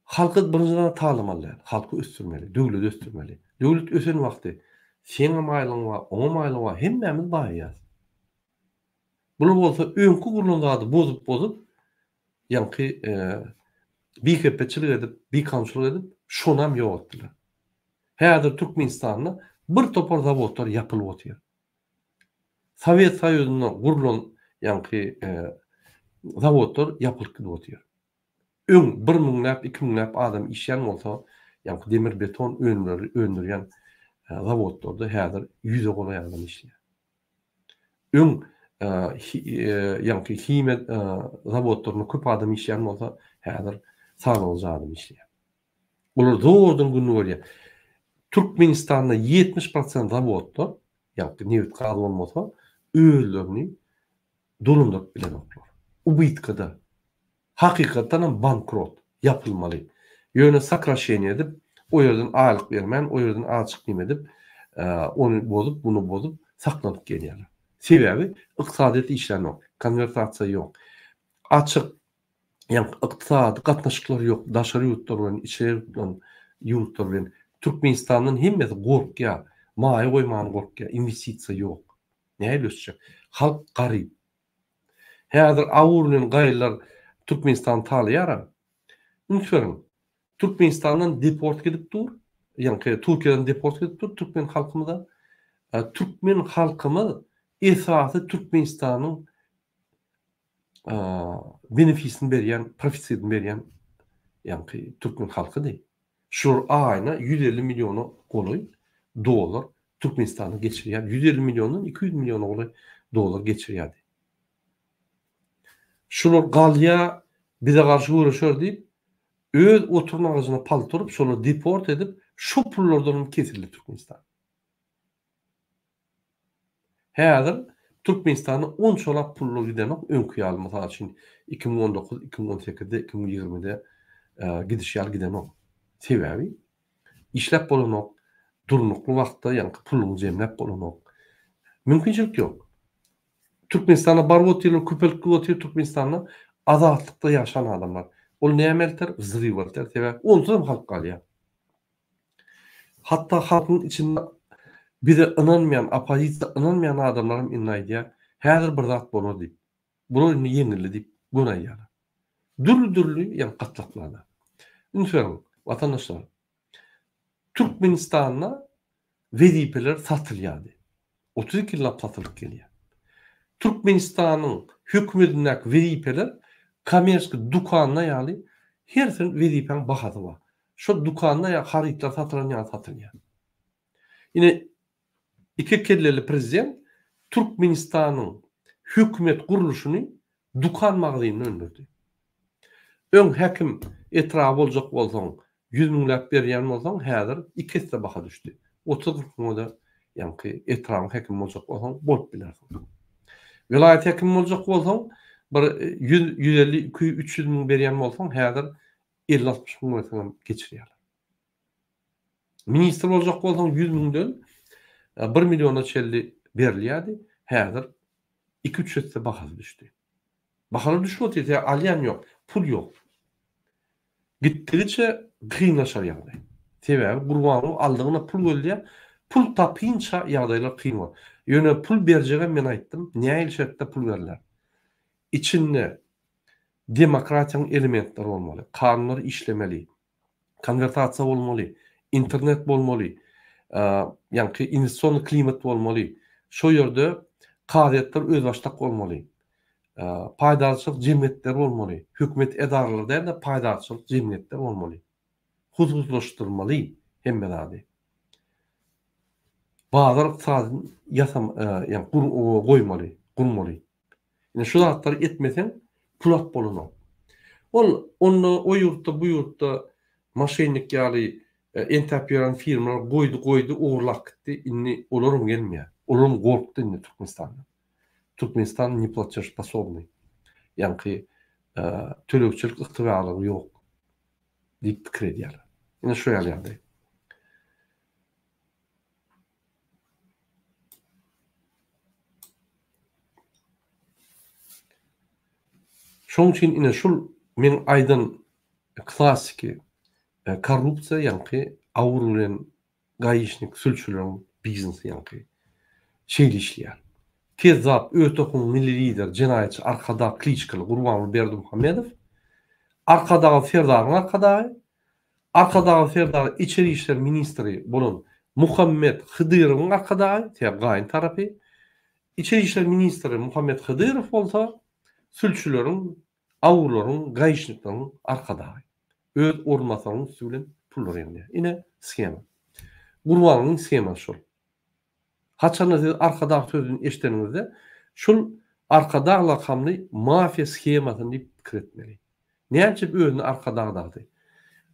Halky birinji zat talamaly däl, halky ösdürmeli, döwleti ösdürmeli. Döwlet ösen wagty seňem aýlygyň bar, oňam aýlygy bar, hemmämiz baýaýas. Bular bolsa öňki gurlan zady bozup-bozup, ýaňky bihepbeçilik edip, bikanunçylyk edip, şonam ýok etdiler. Häzir Türkmenistanda bir topar zawodlar ýapylyp otyr. Sowet Soýuzynda gurlan ýaňky zawodlar ýapylyp gidip otyr. Öň bir müňläp, iki müňläp adam işlän bolsa, ýaňky demir-beton önümleri öndürýän zawodlarda häzir ýüze golaý adam işleýär. Öň ýaňky himiýa zawodlarynda köp adam işlän bolsa, häzir sanalja adam işleýär. Olar zordan gününi görýär. Türkmenistanda 70 prosent zawodlar, ýaňky nebit-gaz bolmasa, özlerini dolandyryp bilenoklar. Ubytkada. Hakykatdanam bankrot. Ýapylmaly. Ýöne sokraşeniýe edip, o ýerden aýlyk bermän, o ýerden azjyk neme edip, ony bozup, muny bozup saklanyp gelýärler. Sebäbi ykdysadyýet işlänok, konwertasiýa ýok. Açyk, ýagny ykdysady gatnaşyklar ýok daşary ýurtlar bilen, içeri ýurtlar bilen. Türkmenistandan hemmesi gorkýar, maýa goýmany gorkýar, inwestisiýa ýok. Nähili ösjek? Halk garyp. Häzir awur bilen gaýylar Türkmenistany talaýar-a. Üns beriň. Türkmenistandan deport gidip dur. Ýaňky Türkiýeden deport gidip dur türkmen halkymyza. Türkmen halkymyz esasy Türkmenistanyň benefisini berýän, profisitini berýän ýaňky türkmen halkydy. Şular aýyna 150 milliona golaý dollar Türkmenistana geçirýär. 150 milliondan 200 milliona golaý dollar geçirýärdi. Şular galýar, bize garşy göreşer diýip, öz oturan agajyna palta urup, şolary deport edip, şu pullardan hem kesildi Türkmenistan. Häzir Türkmenistanda onçalap pullar gidenok, öňki ýaly, mysal üçin, 2019, 2018-de, 2020-de gidişi ýaly gidenok. Sebäbi Işläp bolanok, durnukly wagtda ýaňky puluňy jemläp bolanok. Mümkinçilik ýok. Türkmenistana baryp otyrlar, köpelip gidip otyr Türkmenistanda azatlykda ýaşan adamlar. Ol näme elter? Wzryw elter. Sebäbi onsuzam halk galýar. Hatda halkyň içinde bize ynanmaýan, oppozisiýa ynanmaýan adamlar hem indi aýdýar, häzir bir zat bolar diýip. Bular indi ýeňildi diýip göni aýdýarlar. Dürli-dürli ýa gatlaklarda. Üns beriň, watandaşlar. Türkmenistanda wezipeler satylýardy. 32 ýyllap satylyp gelýär. Türkmenistanyň hökümetindäki wezipeler kommerski dükanda ýaly hersiniň wezipäň bahasy bar. Şol dükanda ýa harytlar satylan ýaly satylýar. Ine Iki kelleli prezident Türkmenistanyň hökümet gurluşyny dukan magazynına öndürdi. Öň häkim etraby boljak bolsaň ýüz müňläp berýän bolsaň häzir iki esse baha düşdi. Otuz-kyrk müňe-de ýaňky etrabyň häkimi boljak bolsaň bolup bilersiň. Welaýat häkimi boljak bolsaň bir ýüz, 150, 200, 300 müň berýän bolsaň häzir elli-altmyş müň berseňem geçirýärler. Ministr boljak bolsaň 100 müňden 1 milliona çenli berilýärdi. Häzir 2-3 esse bahasy düşdi. Bahalar düşüp otyr, sebäbi alýan ýok, pul ýok. Gitdigiçe kynlaşar ýagdaý. Sebäbi Gurbanguly aldygyna pul gözleýär. Pul tapynça ýagdaýlar kyn bolar. Ýöne pul berjegem men aýtdym, nähili şertde pul berler. Içinde demokratiýanyň elementleri bolmaly, kanunlar işlemeli, konwertasiýa bolmaly, internet bolmaly, ýaňky inwestisionnyý klimat bolmaly, şo ýerde kazyýetler özbaşdak bolmaly. Paýdarçylyk jemgyýetleri bolmaly. Hökümet edaralary däl-de, paýdarçylyk jemgyýetleri bolmaly. Hususlaşdyrmaly hemme zady. Bazar ykdysadyny ýasam, ýa goýmaly, gurmaly. Ine şu zatlary etmeseň pul alyp bolanok. Ol onda o ýurtda bu ýurtda moşennik ýaly entäp ýören firmalar goýdy goýdy ogurlap gitdi indi olaram gelmeýär. Olaram gorkdy indi Türkmenistandan. Türkmenistan ne platežsposobnyý. Ýaňky tölegçilik ygtybarlygy ýok diýip pikir edýärler. Ine şu ýaly ýagdaý. Şonuň üçin ine şul meň aýdan klassiki korrupsiýa ýaňky awur bilen gaişnik sülçüleriň biznesi ýaňky şeýle işleýär. Kezzap Ötohuň milli lideri jenaýatçy Arkadag kliçkaly Gurbanguly Berdimuhamedow Arkadagly Serdaryň arkadagy Arkadagly Serdar içeri işler ministri bolan Muhammet Hydyrowyň arkadagy, sebäbi gaýyn tarapy. Içeri işler ministri Muhammet Hydyrow bolsa sülçüleriň, awularyň, gaişnikleriň arkadagy. Öz orunbasarynyň üsti bilen pullar ýygnaýar. Ine shema. Gurbangulyň shemasy şol. Haçanda siz Arkadag sözüni eşideniňizde, şul Arkadag lakamly mafiýa shemasyny diýip pikir etmeli. Näme üçin özüne Arkadag dagdy?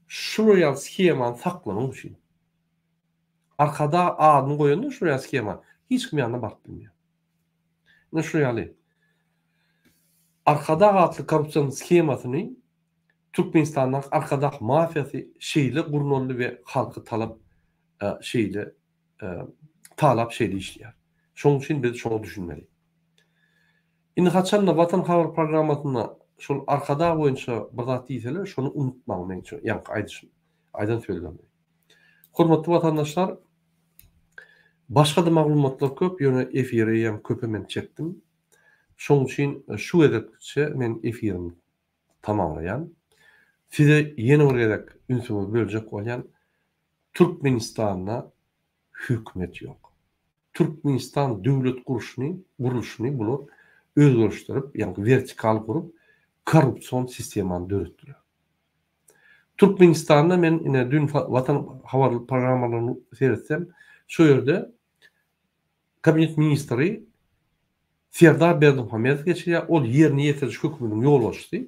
Şular ýaly shemany saklamak üçin. Arkadag adyny goýanda şular ýaly shema hiç kim ýanyna baryp bilmeýär. Ine şular ýaly. Arkadag atly korrupsion shemasyny Türkmenistandaky Arkadag mafiýasy şeýle gurnaldy we halky talap şeýle talap şeýle işleýär. Şonuň üçin biz şoňa düşünmeli. Indi haçanda Watan habar programmasynda şol Arkadag boýunça bir zat diýseler, şony unutmaň meň üçin ýaňky aýdyşym, aýdan sözlerimi. Hormatly watandaşlar, başga-da maglumatlar köp, ýöne efiri eýýäm köpe men çekdim. Şonuň üçin şu gezekçe men efirimi tamamlaýan. Size ýene bir gezek ünsüňizi böljek bolýan. Türkmenistanda hökümet ýok. Türkmenistan döwlet gurşuny, gurluşyny bular özgerişdirip, ýagny wertikal gurup, korrupsion sistemany döretdiler. Türkmenistanda men ine dün Watan habar programmalaryny seretsem, şo ýerde kabinet ministri Serdar Berdimuhamedow geçirýär, ol ýerine ýetiriji hökümetiň ýolbaşçysy.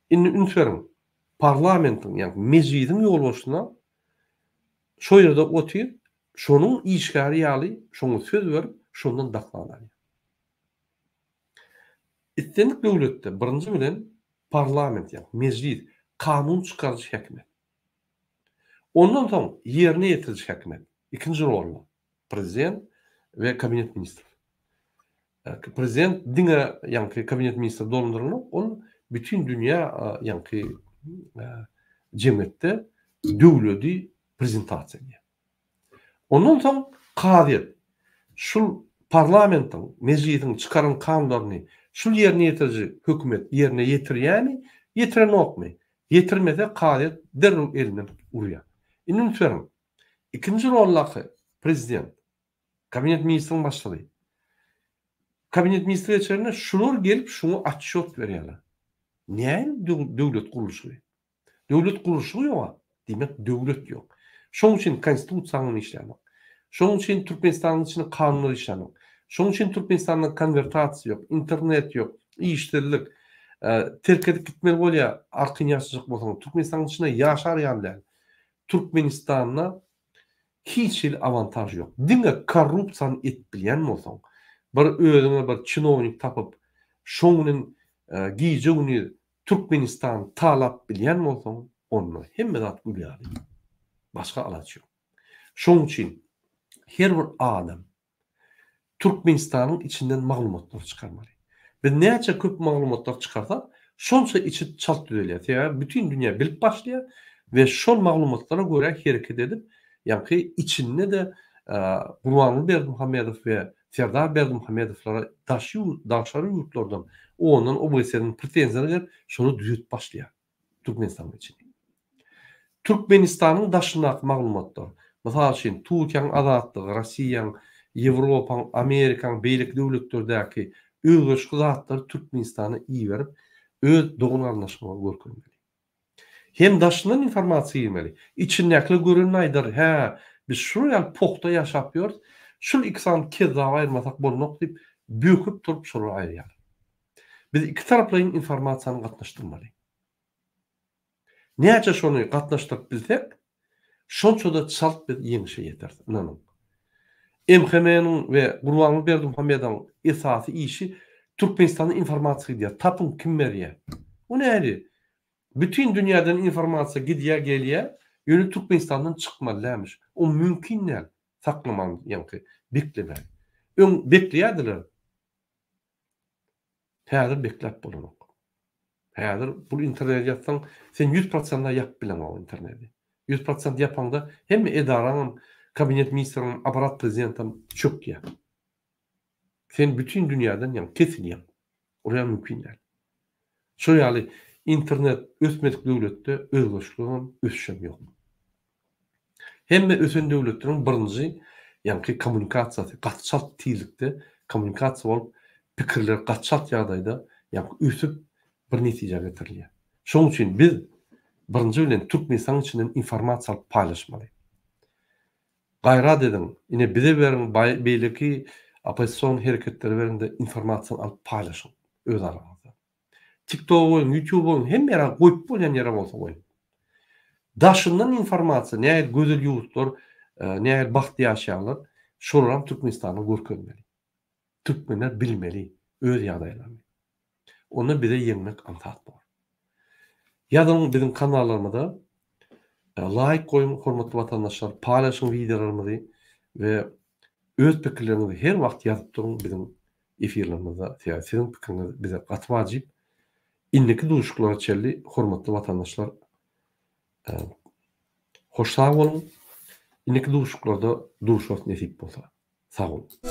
Indi üns beriň, parlamentiň, ýagny mejlisiň ýolbaşçysyna şo ýerde otyr, şonuň işgäri ýaly şoňa söz berip, şondan doklad alýar. Islendik döwletde birinji bilen parlament, ýagny mejlis kanun çykaryjy häkimiýet. Ondan soň ýerine ýetiriji häkimiýet, ikinji rolda prezident we kabinet ministrler. Prezident diňe ýaňky kabinet ministri dolandyranok, ol bütin dünýä ýaňky jemgyýetde döwledi prezentasiýa edýär. Ondan soň kazyýet şul parlamentiň, mejlisiň çykaran kanunlaryny şul ýerine ýetiriji hökümet ýerine ýetirýärmi, ýetirenokmy? Ýetirmese kazyýet derrew elinden urýar. Indi üns beriň. Ikinji roldaky prezident Kabinet ministriň başlygy. Kabinet ministri geçende şular gelip şuňa otçýot berýärler. Näme döwlet gurluşygy? Döwlet gurluşygy ýok-a. Diýmek, döwlet ýok. Şoň üçin Konstitusiýaňam işlänok. Şoň üçin Türkmenistanyň içinde kanunlar işlänok. Şoň üçin Türkmenistanda konwertasiýa ýok, internet ýok, işsizlik. Terk edip gitmeli bolýar arkaýyn ýaşajak bolsaň. Türkmenistanyň içinde ýaşar ýaly däl. Türkmenistanda Hiç hili awantaž ýok. Diňe korrupsiýany edip bilýän bolsaň, bir özüňe bir çinownik tapyp, şoň bilen gije-gündiz Türkmenistany talap bilýän bolsaň, onda hemme zat gül ýaly. Başga alaç ýok. Şoň üçin her bir adam Türkmenistanyň içinden maglumatlar çykarmaly. Biz näçe köp maglumatlar çykarsak, şonça içi çalt düzelýär. Sebäbi bütin dünýä bilip başlaýar we şol maglumatlara görä hereket edip, ýaňky içinde-de Gurbanguly Berdimuhamedow we Serdar Berdimuhamedowlara daşy ýurt, daşary ýurtlardan ondan OBSE-den pretenziýalar gelip, şony düzetip başlaýar. Türkmenistanyň içini. Türkmenistanyň daşyndaky maglumatlar, mysal üçin, Türkiýäň Azatlygy, Rossiýaň, Ýewropaň, Amerikaň, beýleki döwletlerdäki. özboluşly zatlary Türkmenistana iberip, öz dogan-garyndaşymyza görkezmeli. Hem daşyndan informasiýa girmeli. Içindäkiler görenini aýdar, hä, biz şular ýaly pohda ýaşap ýörüs, şul iki sany kezzaby aýyrmasak bolnok diýip, böküp turup şolary aýyrýar. Biz ikitaraplaýyn informasiýany gatnaşdyrmaly. Näçe şony gatnaşdyryp bilsek, şonça-da çalt biz ýeňşe ýeteris, ynanyň. MHM-niň we Gurbanguly Berdimuhamedowyň esasy işi Türkmenistanda informasiýa gidýär. Tapyň kim berýär? O näli? Bütin dünýäden informasiýa gidýär, gelýär, ýöne Türkmenistandan çykmaly dälmiş. O mümkin däl saklaman ýaňky beklemän. Öň bekleýärdiler. Häzir bekläp bolanok. Häzir bul interneti ýapsaň, sen ýüz prosentine ýapyp bileňok interneti. Ýüz prosent ýapaňda hemme edaraňam, kabinet ministriňem, aparat prezidentem çökýär. Sen bütin dünýäden ýaňy kesilýäň. Ol ýaly mümkin däl. Şol ýaly internet ösmedik döwletde özgerişligem, ösüşem ýok. Hemme ösen döwletleriň birinji ýaňky kommunikasiýasy gaty çalt tizlikde kommunikasiýa bolup pikirler gaty çalt ýagdaýda ýaňky ösüp bir netijä getirilýär. Şonuň üçin biz birinji bilen Türkmenistanyň içinden informasiýa alyp paýlaşmaly. Gaýrat ediň, ine bize beriň beýleki oppozision hereketlere beriňde informasiýany alyp paýlaşyň öz araňyzda. TikToga goýuň, YouTube goýuň, hemme ýere goýup bolýan ýere bolsa goýuň. Daşyndan informasiýa, nähili gözel ýurtlar, nähili bagtly ýaşaýarlar, şolaram Türkmenistana görkezmeli. Türkmenler bilmeli öz ýagdaýlaryny. Onda bize ýeňmek aňsat bolar. Ýazyň biziň kanallarymyza, laýk goýuň hormatly watandaşlar, paýlaşyň wideolarymyzy we öz pikirleriňizi her wagt ýazyp duruň biziň efirlerimizde sebäbi siziň pikiriňiz bize gaty wajyp. Indiki duşuşyklara çenli hormatly watandaşlar hoş sag boluň. Indiki duşuşyklarda duşarys nesip bolsa. Sag boluň.